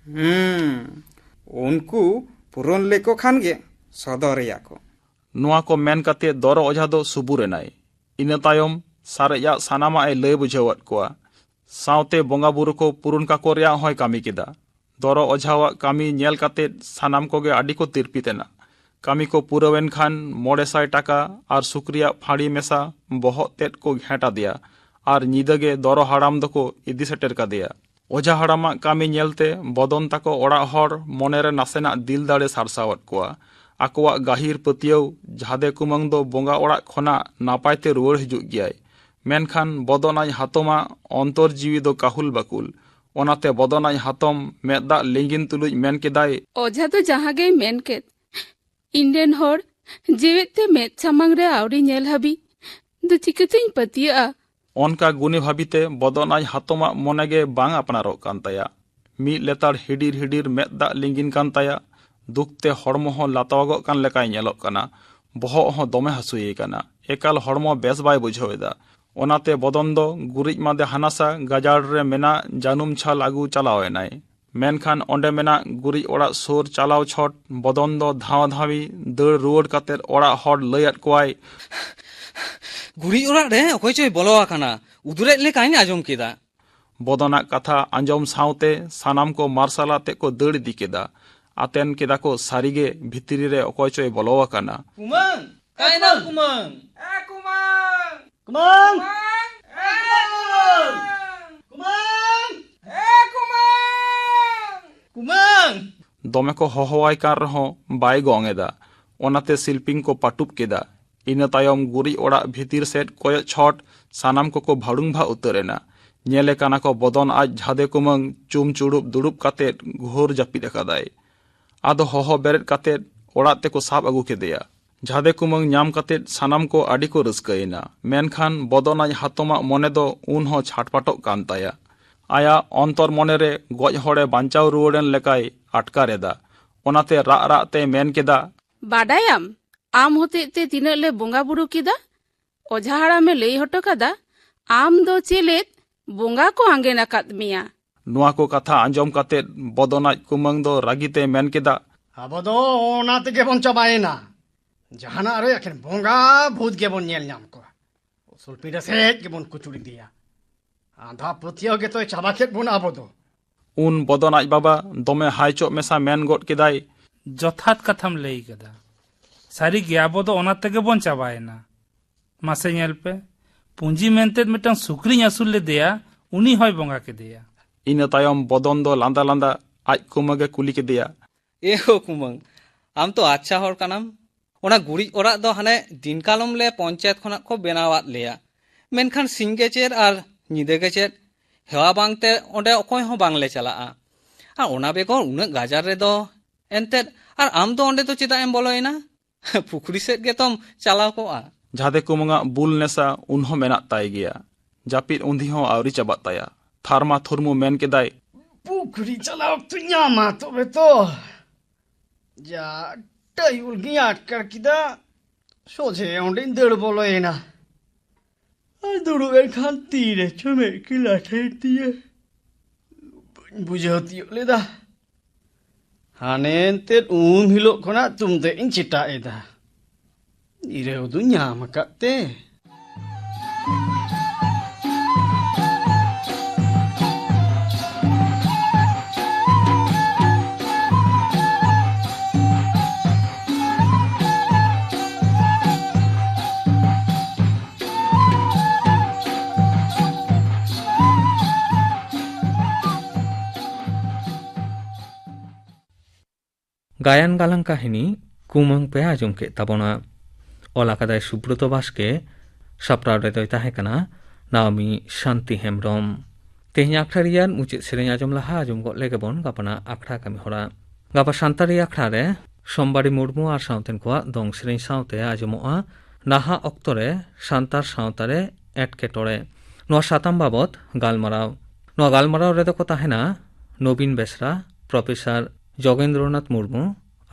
ᱦᱩᱸ, ᱩᱱᱠᱩ ᱯᱩᱨᱚᱱ ᱞᱮᱠᱚ ᱠᱷᱟᱱ ᱜᱮ ᱥᱚᱫᱚᱨᱮᱭᱟ ᱠᱚ᱾ ᱱᱚᱣᱟ ᱠᱚ ᱢᱮᱱ ᱠᱟᱛᱮ ᱫᱚᱨᱚ ᱚᱡᱷᱟ ᱫᱚ ᱥᱩᱵᱩᱨ ᱮᱱᱟᱭ᱾ ᱤᱱᱟᱹ ᱛᱟᱭᱚᱢ ᱥᱟᱨᱮᱡᱟᱜ ᱥᱟᱱᱟᱢᱟᱜ ᱮ ᱞᱟᱹᱭ ᱵᱩᱡᱷᱟᱹᱣᱟᱫ ᱠᱚᱣᱟ᱾ ᱥᱟᱶᱛᱮ ᱵᱚᱸᱜᱟ ᱵᱩᱨᱩ ᱠᱚ ᱯᱩᱨᱩᱱ ᱠᱟᱠᱚ ᱨᱮᱭᱟᱜ ᱦᱚᱸᱭ ᱠᱟᱹᱢᱤ ᱠᱮᱫᱟ᱾ ᱫᱚᱨᱚ ᱚᱡᱷᱟᱣᱟᱜ ᱠᱟᱹᱢᱤ ᱧᱮᱞ ᱠᱟᱛᱮ ᱥᱟᱱᱟᱢ ᱠᱚᱜᱮ ᱟᱹᱰᱤ ᱠᱚ ᱛᱤᱨᱯᱤᱛ ᱮᱱᱟ᱾ ᱠᱟᱹᱢᱤ ᱠᱚ ᱯᱩᱨᱟᱹᱣᱮᱱ ᱠᱷᱟᱱ ᱢᱚᱬᱮ ᱥᱟᱭ ᱴᱟᱠᱟ ᱟᱨ ᱥᱩᱠᱨᱤᱭᱟᱜ ᱯᱷᱟᱹᱲᱤ ᱢᱮᱥᱟ ᱵᱚᱦᱚᱜ ᱛᱮᱫ ᱠᱚ ᱜᱷᱮᱸᱴ ᱟᱫᱮᱭᱟ ᱟᱨ ᱧᱤᱫᱟᱹ ᱜᱮ ᱫᱚᱨᱚ ᱦᱟᱲᱟᱢ ᱫᱚᱠᱚ ᱤᱫᱤ ᱥᱮᱴᱮᱨ ᱠᱟᱫᱮᱭᱟ᱾ ᱚᱡᱷᱟ ᱦᱟᱲᱟᱢᱟᱜ ᱠᱟᱹᱢᱤ ᱧᱮᱞᱛᱮ ᱵᱚᱫᱚᱱ ᱛᱟᱠᱚ ᱚᱲᱟᱜ ᱦᱚᱲ ᱢᱚᱱᱮᱨᱮ ᱱᱟᱥᱮᱱᱟᱜ ᱫᱤᱞ ᱫᱟᱲᱮ ᱥᱟᱨᱥᱟᱣᱟᱫ ᱠᱚᱣᱟ᱾ ᱟᱠᱚᱣᱟᱜ ᱜᱟᱹᱦᱤᱨ ᱯᱟᱹᱛᱭᱟᱹᱣ ᱡᱷᱟᱫᱮ ᱠᱩᱢᱟᱹᱝ ᱫᱚ ᱵᱚᱸᱜᱟ ᱚᱲᱟᱜ ᱠᱷᱚᱱᱟᱜ ᱱᱟᱯᱟᱭ ᱛᱮ ᱨᱩᱣᱟᱹᱲ ᱦᱤᱡᱩᱜ ᱜᱮᱭᱟᱭ᱾ ᱢᱮᱱᱠᱷᱟᱱ ᱵᱚᱫᱚᱱ ᱟᱡ ᱦᱟᱛᱚᱢᱟᱜ ᱚᱱᱛᱚᱨ ᱡᱤᱣᱤ ᱫᱚ ᱠᱟᱹᱦᱩᱞ ᱵᱟᱹᱠᱩᱞ᱾ ᱚᱱᱟᱛᱮ ᱵᱚᱫᱚᱱ ᱟᱡ ᱦᱟᱛᱚᱢ ᱢᱮᱫ ᱫᱟᱜ ᱞᱤᱸᱜᱤᱱ ᱛᱩᱞᱩᱡ ᱢᱮᱱ ᱠᱮᱫᱟᱭ, ᱚᱡᱷᱟ ᱫᱚ ᱡᱟᱦᱟᱸ ᱜᱮᱭ ᱢᱮᱱ ᱠᱮᱫ, ᱤᱧ ᱨᱮᱱ ᱦᱚᱲ ᱡᱮᱣᱮᱫ ᱛᱮ ᱢᱮᱫ ᱥᱟᱢᱟᱝ ᱨᱮ ᱟᱹᱣᱨᱤ ᱧᱮᱞ ᱦᱟᱹᱵᱤᱡ ᱫᱚ ᱪᱤᱠᱟᱹᱛᱤᱧ ᱯᱟᱹᱛᱭᱟᱹᱜᱼᱟ? ᱚᱱᱠᱟ ᱜᱩᱱᱤ ᱵᱷᱟᱹᱵᱤᱛᱮ ᱵᱚᱫᱚᱱ ᱟᱡ ᱦᱟᱛᱚᱢᱟᱜ ᱢᱚᱱᱮ ᱜᱮ ᱵᱟᱝ ᱟᱯᱱᱟᱨᱚᱜ ᱠᱟᱱ ᱛᱟᱭᱟ᱾ ᱢᱤᱫ ᱞᱮᱛᱟᱲ ᱦᱤᱰᱤᱨ ᱦᱤᱰᱤᱨ ᱢᱮᱫ ᱫᱟᱜ ᱞᱤᱸᱜᱤᱱ ᱠᱟᱱ ᱛᱟᱭᱟ᱾ ᱫᱩᱠ ᱛᱮ ᱦᱚᱲᱢᱚ ᱦᱚᱸ ᱞᱟᱛᱣᱟᱜᱚᱜ ᱠᱟᱱ ᱞᱮᱠᱟᱭ ᱧᱮᱞᱚᱜ ᱠᱟᱱᱟ᱾ ᱵᱚᱦᱚᱜ ᱦᱚᱸ ᱫᱚᱢᱮ ᱦᱟᱹᱥᱩᱭᱮ ᱠᱟᱱᱟ᱾ ᱮᱠᱟᱞ ᱦᱚᱲᱢᱚ ᱵᱮᱥ ᱵᱟᱭ ᱵᱩᱡᱷᱟᱹᱣ ᱮᱫᱟ᱾ ᱚᱱᱟᱛᱮ ᱵᱚᱫᱚᱱ ᱫᱚ ᱜᱩᱨᱤᱡ ᱢᱟᱫᱮ ᱦᱟᱱᱟᱥᱟ ᱜᱟᱡᱟᱲ ᱨᱮ ᱢᱮᱱᱟᱜ ᱡᱟᱹᱱᱩᱢ ᱪᱷᱟᱞ ᱟᱹᱜᱩ ᱪᱟᱞᱟᱣ ᱮᱱᱟᱭ᱾ ᱢᱮᱱᱠᱷᱟᱱ ᱚᱸᱰᱮ ᱢᱮᱱᱟᱜ ᱜᱩᱨᱤᱡ ᱚᱲᱟᱜ ᱥᱩᱨ ᱪᱟᱞᱟᱣ ᱪᱷᱚᱴ ᱵᱚᱫᱚᱱ ᱫᱚ ᱫᱷᱟᱣᱟ ᱫᱷᱟᱣᱤ ᱫᱟᱹᱲ ᱨᱩᱣᱟᱹᱲ ᱠᱟᱛᱮ ᱚᱲᱟᱜ ᱦᱚᱲ ᱞᱟᱹᱭᱟᱫ ᱠᱚᱣᱟᱭ, ᱜᱩᱨᱤᱡ ᱚᱲᱟᱜ ᱨᱮ ᱚᱠᱚᱭ ᱪᱚᱭ ᱵᱚᱞᱚ ᱟᱠᱟᱱᱟ, ᱩᱫᱩᱨᱮᱫ ᱞᱮᱠᱟᱧ ᱟᱸᱡᱚᱢ ᱠᱮᱫᱟ᱾ ᱵᱚᱫᱚᱱᱟᱜ ᱠᱟᱛᱷᱟ ᱟᱸᱡᱚᱢ ᱥᱟᱶᱛᱮ ᱥᱟᱱᱟᱢ ᱠᱚ ᱢᱟᱨᱥᱟᱞ ᱟᱛᱮ ᱠᱚ ᱫᱟᱹᱲ ᱤᱫᱤ ᱠᱮᱫᱟ᱾ ᱟᱛᱮᱱ ᱠᱮᱫᱟ ᱠᱚ ᱥᱟᱹᱨᱤᱜᱮ ᱵᱷᱤᱛᱨᱤ ᱨᱮ ᱚᱠᱚᱭ ᱪᱚᱭ ᱵᱚᱞᱚ ᱟᱠᱟᱱᱟ᱾ ᱠᱩᱢᱟᱹᱝ! ᱚᱠᱟᱭᱮᱱᱟᱢ ᱠᱩᱢᱟᱹᱝ? ᱮ ᱠᱩᱢᱟᱹᱝ! ᱠᱩᱢᱟᱹᱝ! ᱮ ᱠᱩᱢᱟᱹᱝ! ᱠᱩᱢᱟᱹᱝ! ᱮ ᱠᱩᱢᱟᱹᱝ! ᱠᱩᱢᱟᱹᱝ! ᱫᱚᱢᱮ ᱠᱚ ᱦᱚᱦᱚᱣᱟᱭ ᱠᱟᱱ ᱨᱮᱦᱚᱸ ᱵᱟᱭ ᱜᱚᱝ ᱮᱫᱟ᱾ ᱚᱱᱟᱛᱮ ᱥᱤᱞᱯᱤᱧ ᱠᱚ ᱯᱟᱹᱴᱩᱵ ᱠᱮᱫᱟ᱾ ᱤᱱᱟᱹ ᱛᱟᱭᱚᱢ ᱜᱩᱨᱤᱡ ᱚᱲᱟᱜ ᱵᱷᱤᱛᱤᱨ ᱥᱮᱫ ᱠᱚᱭᱚᱜ ᱪᱷᱚᱴ ᱥᱟᱱᱟᱢ ᱠᱚᱠᱚ ᱵᱷᱟᱹᱲᱩᱝ ᱵᱷᱟᱜ ᱩᱛᱟᱹᱨ ᱮᱱᱟ᱾ ᱧᱮᱞᱮ ᱠᱟᱱᱟ ᱠᱚ ᱵᱚᱫᱚᱱ ᱟᱡ ᱡᱷᱟᱫᱮ ᱠᱩᱢᱟᱹᱝ ᱪᱩᱢ ᱪᱩᱲᱩᱵ ᱫᱩᱲᱩᱵ ᱠᱟᱛᱮ ᱜᱷᱳᱨ ᱡᱟᱹᱯᱤᱫ ᱟᱠᱟᱫᱟᱭ᱾ ᱟᱫᱚ ᱦᱚᱦᱚ ᱵᱮᱨᱮᱫ ᱠᱟᱛᱮ ᱚᱲᱟᱜ ᱛᱮᱠᱚ ᱥᱟᱵ ᱟᱹᱜᱩ ᱠᱮᱫᱮᱭᱟ᱾ ᱡᱷᱟᱫᱮ ᱠᱩᱢᱟᱹᱝ ᱧᱟᱢ ᱠᱟᱛᱮ ᱥᱟᱱᱟᱢ ᱠᱚ ᱟᱹᱰᱤ ᱠᱚ ᱨᱟᱹᱥᱠᱟᱹᱭᱮᱱᱟ᱾ ᱢᱮᱱᱠᱷᱟᱱ ᱵᱚᱫᱚᱱ ᱟᱡ ᱦᱟᱛᱚᱢᱟᱜ ᱢᱚᱱᱮ ᱫᱚ ᱩᱱ ᱦᱚᱸ ᱪᱷᱟᱴᱯᱟᱴᱚᱜ ᱠᱟᱱ ᱛᱟᱭᱟ᱾ ᱟᱭᱟᱜ ᱚᱱᱛᱚᱨ ᱢᱚᱱᱮ ᱨᱮ ᱜᱚᱡ ᱦᱚᱲᱮ ᱵᱟᱧᱪᱟᱣ ᱨᱩᱣᱟᱹᱲᱮᱱ ᱞᱮᱠᱟᱭ ᱟᱴᱠᱟᱨ ᱮᱫᱟ᱾ ᱚᱱᱟᱛᱮ ᱨᱟᱜ ᱨᱟᱜ ᱛᱮ ᱢᱮᱱ ᱠᱮᱫᱟ, ᱵᱟᱰᱟᱭᱟᱢ, ᱟᱢ ᱦᱚᱛᱮᱡ ᱛᱮ ᱛᱤᱱᱟᱹᱜ ᱞᱮ ᱵᱚᱸᱜᱟ ᱵᱩᱨᱩ ᱠᱮᱫᱟ᱾ ᱚᱡᱷᱟ ᱦᱟᱲᱟᱢᱮ ᱞᱟᱹᱭ ᱦᱚᱴᱚ ᱠᱟᱫᱟ, ᱟᱢ ᱫᱚ ᱪᱮᱞᱮᱫ ᱵᱚᱸᱜᱟ ᱠᱚ ᱟᱸᱜᱮᱱ ᱟᱠᱟᱫ ᱢᱮᱭᱟ᱾ ᱱᱚᱣᱟ ᱠᱚ ᱠᱟᱛᱷᱟ ᱟᱸᱡᱚᱢ ᱠᱟᱛᱮ ᱵᱚᱫᱚᱱ ᱟᱡ ᱠᱩᱢᱟᱹᱝ ᱫᱚ ᱨᱟᱹᱜᱤ ᱛᱮ ᱢᱮᱱ ᱠᱮᱫᱟ, ᱟᱵᱚ ᱫᱚ ᱚᱱᱟ ᱛᱮᱜᱮ ᱵᱚᱱ ᱪᱟᱵᱟᱭᱮᱱᱟ᱾ ᱡᱟᱦᱟᱱᱟᱜ ᱨᱮ ᱮᱠᱷᱮᱱ ᱵᱚᱸᱜᱟ ᱵᱷᱩᱛ ᱜᱮᱵᱚᱱ ᱧᱮᱞ ᱧᱟᱢ ᱠᱚᱣᱟ᱾ ᱩᱥᱩᱞ ᱯᱤᱸᱰᱟᱹ ᱥᱮᱫ ᱜᱮᱵᱚᱱ ᱠᱩᱪᱩᱲ ᱤᱫᱤᱭᱟ᱾ ᱟᱸᱫᱷᱟ ᱯᱟᱹᱛᱭᱟᱹᱣ ᱜᱮᱛᱚᱭ ᱪᱟᱵᱟ ᱠᱮᱫ ᱵᱚᱱᱟ ᱟᱵᱚ ᱫᱚ᱾ ᱩᱱ ᱵᱚᱫᱚᱱ ᱟᱡ ᱵᱟᱵᱟ ᱫᱚᱢᱮ ᱦᱟᱭ ᱪᱚᱜ ᱢᱮᱥᱟ ᱢᱮᱱ ᱜᱚᱫ ᱠᱮᱫᱟᱭ, ᱡᱚᱛᱷᱟᱛ ᱠᱟᱛᱷᱟᱢ ᱞᱟᱹᱭ ᱠᱟᱫᱟ᱾ ᱥᱟᱹᱨᱤᱜᱮ ᱟᱵᱚ ᱫᱚ ᱚᱱᱟ ᱛᱮᱜᱮ ᱵᱚᱱ ᱪᱟᱵᱟᱭᱮᱱᱟ᱾ ᱢᱟᱥᱮ ᱧᱮᱞ ᱯᱮ, ᱯᱩᱸᱡᱤ ᱢᱮᱱᱛᱮ ᱢᱤᱫᱴᱟᱝ ᱥᱩᱠᱨᱤᱧ ᱟᱹᱥᱩᱞ ᱞᱮᱫᱮᱭᱟ, ᱩᱱᱤ ᱦᱚᱸᱭ ᱵᱚᱸᱜᱟ ᱠᱮᱫᱮᱭᱟ᱾ ᱤᱱᱟᱹ ᱛᱟᱭᱚᱢ ᱵᱚᱫᱚᱱ ᱫᱚ ᱞᱟᱸᱫᱟ ᱞᱟᱸᱫᱟ ᱟᱡ ᱠᱩᱢᱟᱹᱝ ᱮ ᱠᱩᱞᱤ ᱠᱮᱫᱮᱭᱟ, "ᱮ ᱦᱳ ᱠᱩᱢᱟᱹᱝ, ᱟᱢ ᱛᱚ ᱟᱪᱪᱷᱟ ᱦᱚᱲ ᱠᱟᱱᱟᱢ᱾ ᱚᱱᱟ ᱜᱩᱨᱤᱡ ᱚᱲᱟᱜ ᱫᱚ ᱦᱟᱱᱮ ᱫᱤᱱᱠᱟᱞᱚᱢ ᱞᱮ ᱯᱚᱧᱪᱟᱭᱮᱛ ᱠᱷᱚᱱᱟᱜ ᱠᱚ ᱵᱮᱱᱟᱣᱟᱫ ᱞᱮᱭᱟ᱾ ᱢᱮᱱᱠᱷᱟᱱ ᱥᱤᱧ ᱜᱮ ᱪᱮᱫ ᱟᱨ ᱧᱤᱫᱟᱹ ᱜᱮ ᱪᱮᱫ, ᱦᱮᱣᱟ ᱵᱟᱝᱛᱮ ᱚᱸᱰᱮ ᱚᱠᱚᱭ ᱦᱚᱸ ᱵᱟᱝᱞᱮ ᱪᱟᱞᱟᱜᱼᱟ᱾ ᱟᱨ ᱚᱱᱟ ᱵᱮᱜᱚᱨ ᱩᱱᱟᱹᱜ ᱜᱟᱡᱟᱲ ᱨᱮᱫᱚ ᱮᱱᱛᱮᱫ, ᱟᱨ ᱟᱢ ᱫᱚ ᱚᱸᱰᱮ ᱫᱚ ᱪᱮᱫᱟᱜ ᱮᱢ ᱵᱚᱞᱚᱭᱮᱱᱟ? ᱯᱩᱠᱷᱨᱤ ᱥᱮᱫ ᱜᱮᱛᱚᱢ ᱪᱟᱞᱟᱣ ᱠᱚᱜᱼᱟ?" ᱡᱷᱟᱫᱮ ᱠᱩᱢᱟᱹᱝᱟᱜ ᱵᱩᱞ ᱱᱮᱥᱟ ᱩᱱᱦᱚᱸ ᱢᱮᱱᱟᱜ ᱛᱟᱭ ᱜᱮᱭᱟ᱾ ᱡᱟᱹᱯᱤᱫ ᱩᱱᱫᱤ ᱦᱚᱸ ᱟᱹᱣᱨᱤ ᱪᱟᱵᱟᱜ ᱛᱟᱭᱟ᱾ ᱛᱷᱟᱨᱢᱟ ᱛᱷᱩᱨᱢᱩ ᱢᱮᱱ ᱠᱮᱫᱟᱭ, "ᱯᱩᱠᱷᱨᱤ ᱪᱟᱞᱟᱣ ᱚᱠᱛᱚᱧ ᱧᱟᱢᱟ ᱛᱚᱵᱮ ᱛᱚ᱾ ᱡᱟ ᱴᱟᱭᱩᱞ ᱜᱤᱧ ᱟᱴᱠᱟᱨ ᱠᱮᱫᱟ, ᱥᱚᱡᱷᱮ ᱚᱸᱰᱮᱧ ᱫᱟᱹᱲ ᱵᱚᱞᱚᱭᱮᱱᱟ᱾ ᱟᱨ ᱫᱩᱲᱩᱵ ᱮᱱ ᱠᱷᱟᱱ ᱛᱤᱨᱮ ᱪᱚ ᱢᱮᱫ ᱠᱤᱱ ᱞᱟᱴᱷᱟᱭᱮᱱ ᱛᱤᱧᱟᱹ᱾ ᱵᱟᱹᱧ ᱵᱩᱡᱷᱟᱹᱣ ᱛᱤᱭᱳᱜ ᱞᱮᱫᱟ᱾ ᱦᱟᱱᱮ ᱮᱱᱛᱮᱫ ᱩᱢ ᱦᱤᱞᱳᱜ ᱠᱷᱚᱱᱟᱜ ᱛᱩᱢᱫᱟᱹᱜ ᱤᱧ ᱪᱮᱴᱟᱜ ᱮᱫᱟ᱾ ᱡᱤᱨᱟᱹᱣ ᱫᱩᱧ ᱧᱟᱢ ᱟᱠᱟᱫ ᱛᱮ᱾ ᱜᱟᱭᱟᱱ ᱜᱟᱞᱟᱝ ᱠᱟᱹᱦᱱᱤ ᱠᱩᱢᱟᱹᱝ ᱯᱮ ᱟᱸᱡᱚᱢ ᱠᱮᱫ ᱛᱟᱵᱚᱱᱟ᱾ ᱚᱞ ᱟᱠᱟᱫᱟᱭ ᱥᱩᱵᱨᱚᱛᱚ ᱵᱟᱥᱠᱮ, ᱥᱟᱯᱲᱟᱣ ᱨᱮᱫᱚᱭ ᱛᱟᱦᱮᱸ ᱠᱟᱱᱟ ᱱᱟᱣᱢᱤ ᱥᱟᱱᱛᱤ ᱦᱮᱢᱵᱽᱨᱚᱢ᱾ ᱛᱮᱦᱮᱧ ᱟᱠᱷᱲᱟ ᱨᱮᱭᱟᱜ ᱢᱩᱪᱟᱹᱫ ᱥᱮᱨᱮᱧ ᱟᱸᱡᱚᱢ ᱞᱟᱦᱟ ᱟᱸᱡᱚᱢ ᱜᱚᱫ ᱞᱮᱜᱮ ᱵᱚᱱ ᱜᱟᱯᱟᱱᱟᱜ ᱟᱠᱷᱲᱟ ᱠᱟᱹᱢᱤ ᱦᱚᱨᱟ᱾ ᱜᱟᱯᱟ ᱥᱟᱱᱛᱟᱲᱤ ᱟᱠᱷᱲᱟ ᱨᱮ ᱥᱳᱢᱵᱟᱨᱤ ᱢᱩᱨᱢᱩ ᱟᱨ ᱥᱟᱶᱛᱮᱱ ᱠᱚᱣᱟᱜ ᱫᱚᱝ ᱥᱮᱨᱮᱧ ᱥᱟᱶᱛᱮ ᱟᱸᱡᱚᱢᱚᱜᱼᱟ ᱱᱟᱦᱟᱜ ᱚᱠᱛᱚ ᱨᱮ ᱥᱟᱱᱛᱟᱲ ᱥᱟᱶᱛᱟ ᱨᱮ ᱮᱴᱠᱮᱴᱚᱬᱮ, ᱱᱚᱣᱟ ᱥᱟᱛᱟᱢ ᱵᱟᱵᱚᱛ ᱜᱟᱞᱢᱟᱨᱟᱣ᱾ ᱱᱚᱣᱟ ᱜᱟᱞᱢᱟᱨᱟᱣ ᱨᱮᱫᱚ ᱠᱚ ᱛᱟᱦᱮᱱᱟ ᱱᱚᱵᱤᱱ ᱵᱮᱥᱨᱟ, ᱯᱨᱚᱯᱷᱮᱥᱚᱨ ᱡᱚᱜᱮᱱᱫᱨᱚᱱᱟᱛᱷ ᱢᱩᱨᱢᱩ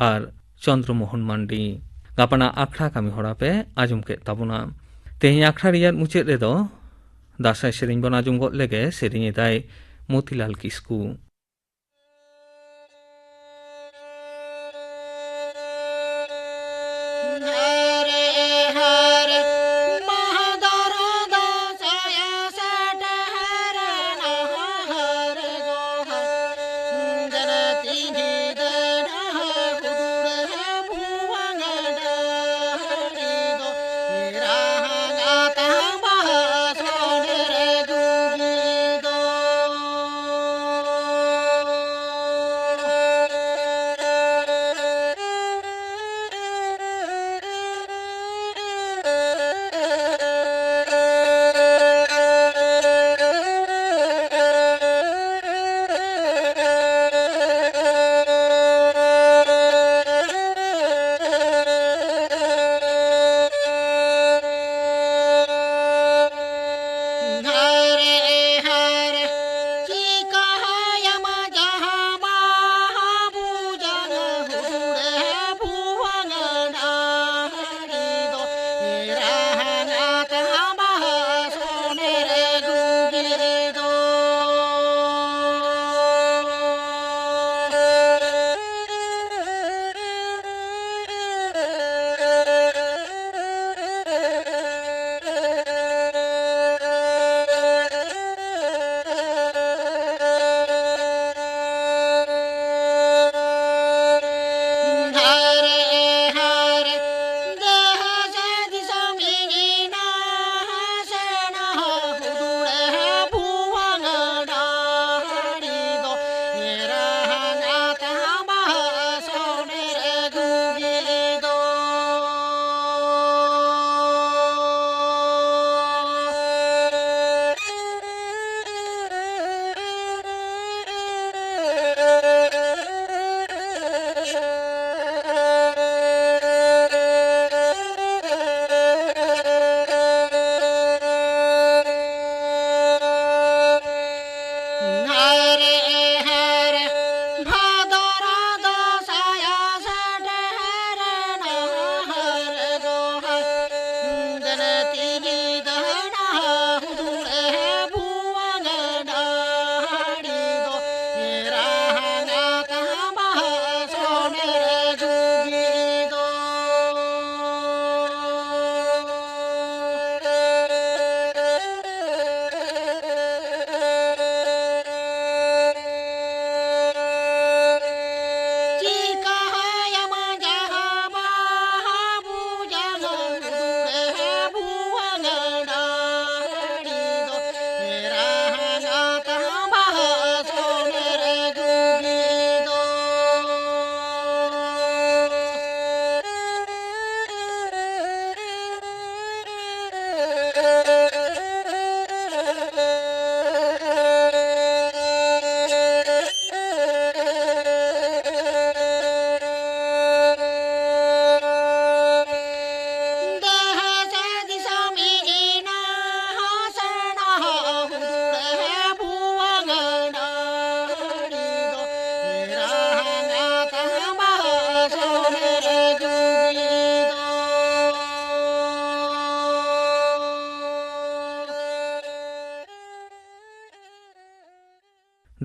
ᱟᱨ ᱪᱚᱱᱫᱨᱚ ᱢᱳᱦᱚᱱ ᱢᱟᱱᱰᱤ᱾ ᱜᱟᱯᱟᱱᱟᱜ ᱟᱠᱷᱲᱟ ᱠᱟᱹᱢᱤ ᱦᱚᱨᱟ ᱯᱮ ᱟᱸᱡᱚᱢ ᱠᱮᱫ ᱛᱟᱵᱚᱱᱟ᱾ ᱛᱮᱦᱮᱧ ᱟᱠᱷᱲᱟ ᱨᱮᱭᱟᱜ ᱢᱩᱪᱟᱹᱫ ᱨᱮᱫᱚ ᱫᱟᱸᱥᱟᱭ ᱥᱮᱨᱮᱧ ᱵᱚᱱ ᱟᱸᱡᱚᱢ ᱜᱚᱫ ᱞᱮᱜᱮ᱾ ᱥᱮᱨᱮᱧ ᱮᱫᱟᱭ ᱢᱚᱛᱤᱞᱟᱞ ᱠᱤᱥᱠᱩ᱾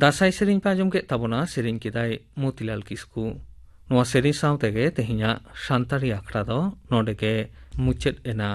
ᱫᱟᱸᱥᱟᱭ ᱥᱮᱨᱮᱧ ᱯᱮ ᱟᱸᱡᱚᱢ ᱠᱮᱫ ᱛᱟᱵᱚᱱᱟ, ᱥᱮᱨᱮᱧ ᱠᱮᱫᱟᱭ ᱢᱚᱛᱤᱞᱟᱞ ᱠᱤᱥᱠᱩ᱾ ᱱᱚᱣᱟ ᱥᱮᱨᱮᱧ ᱥᱟᱶ ᱛᱮᱜᱮ ᱛᱮᱦᱮᱧᱟᱜ ᱥᱟᱱᱛᱟᱲᱤ ᱟᱠᱷᱲᱟ ᱫᱚ ᱱᱚᱰᱮ ᱜᱮ ᱢᱩᱪᱟᱹᱫ ᱮᱱᱟ᱾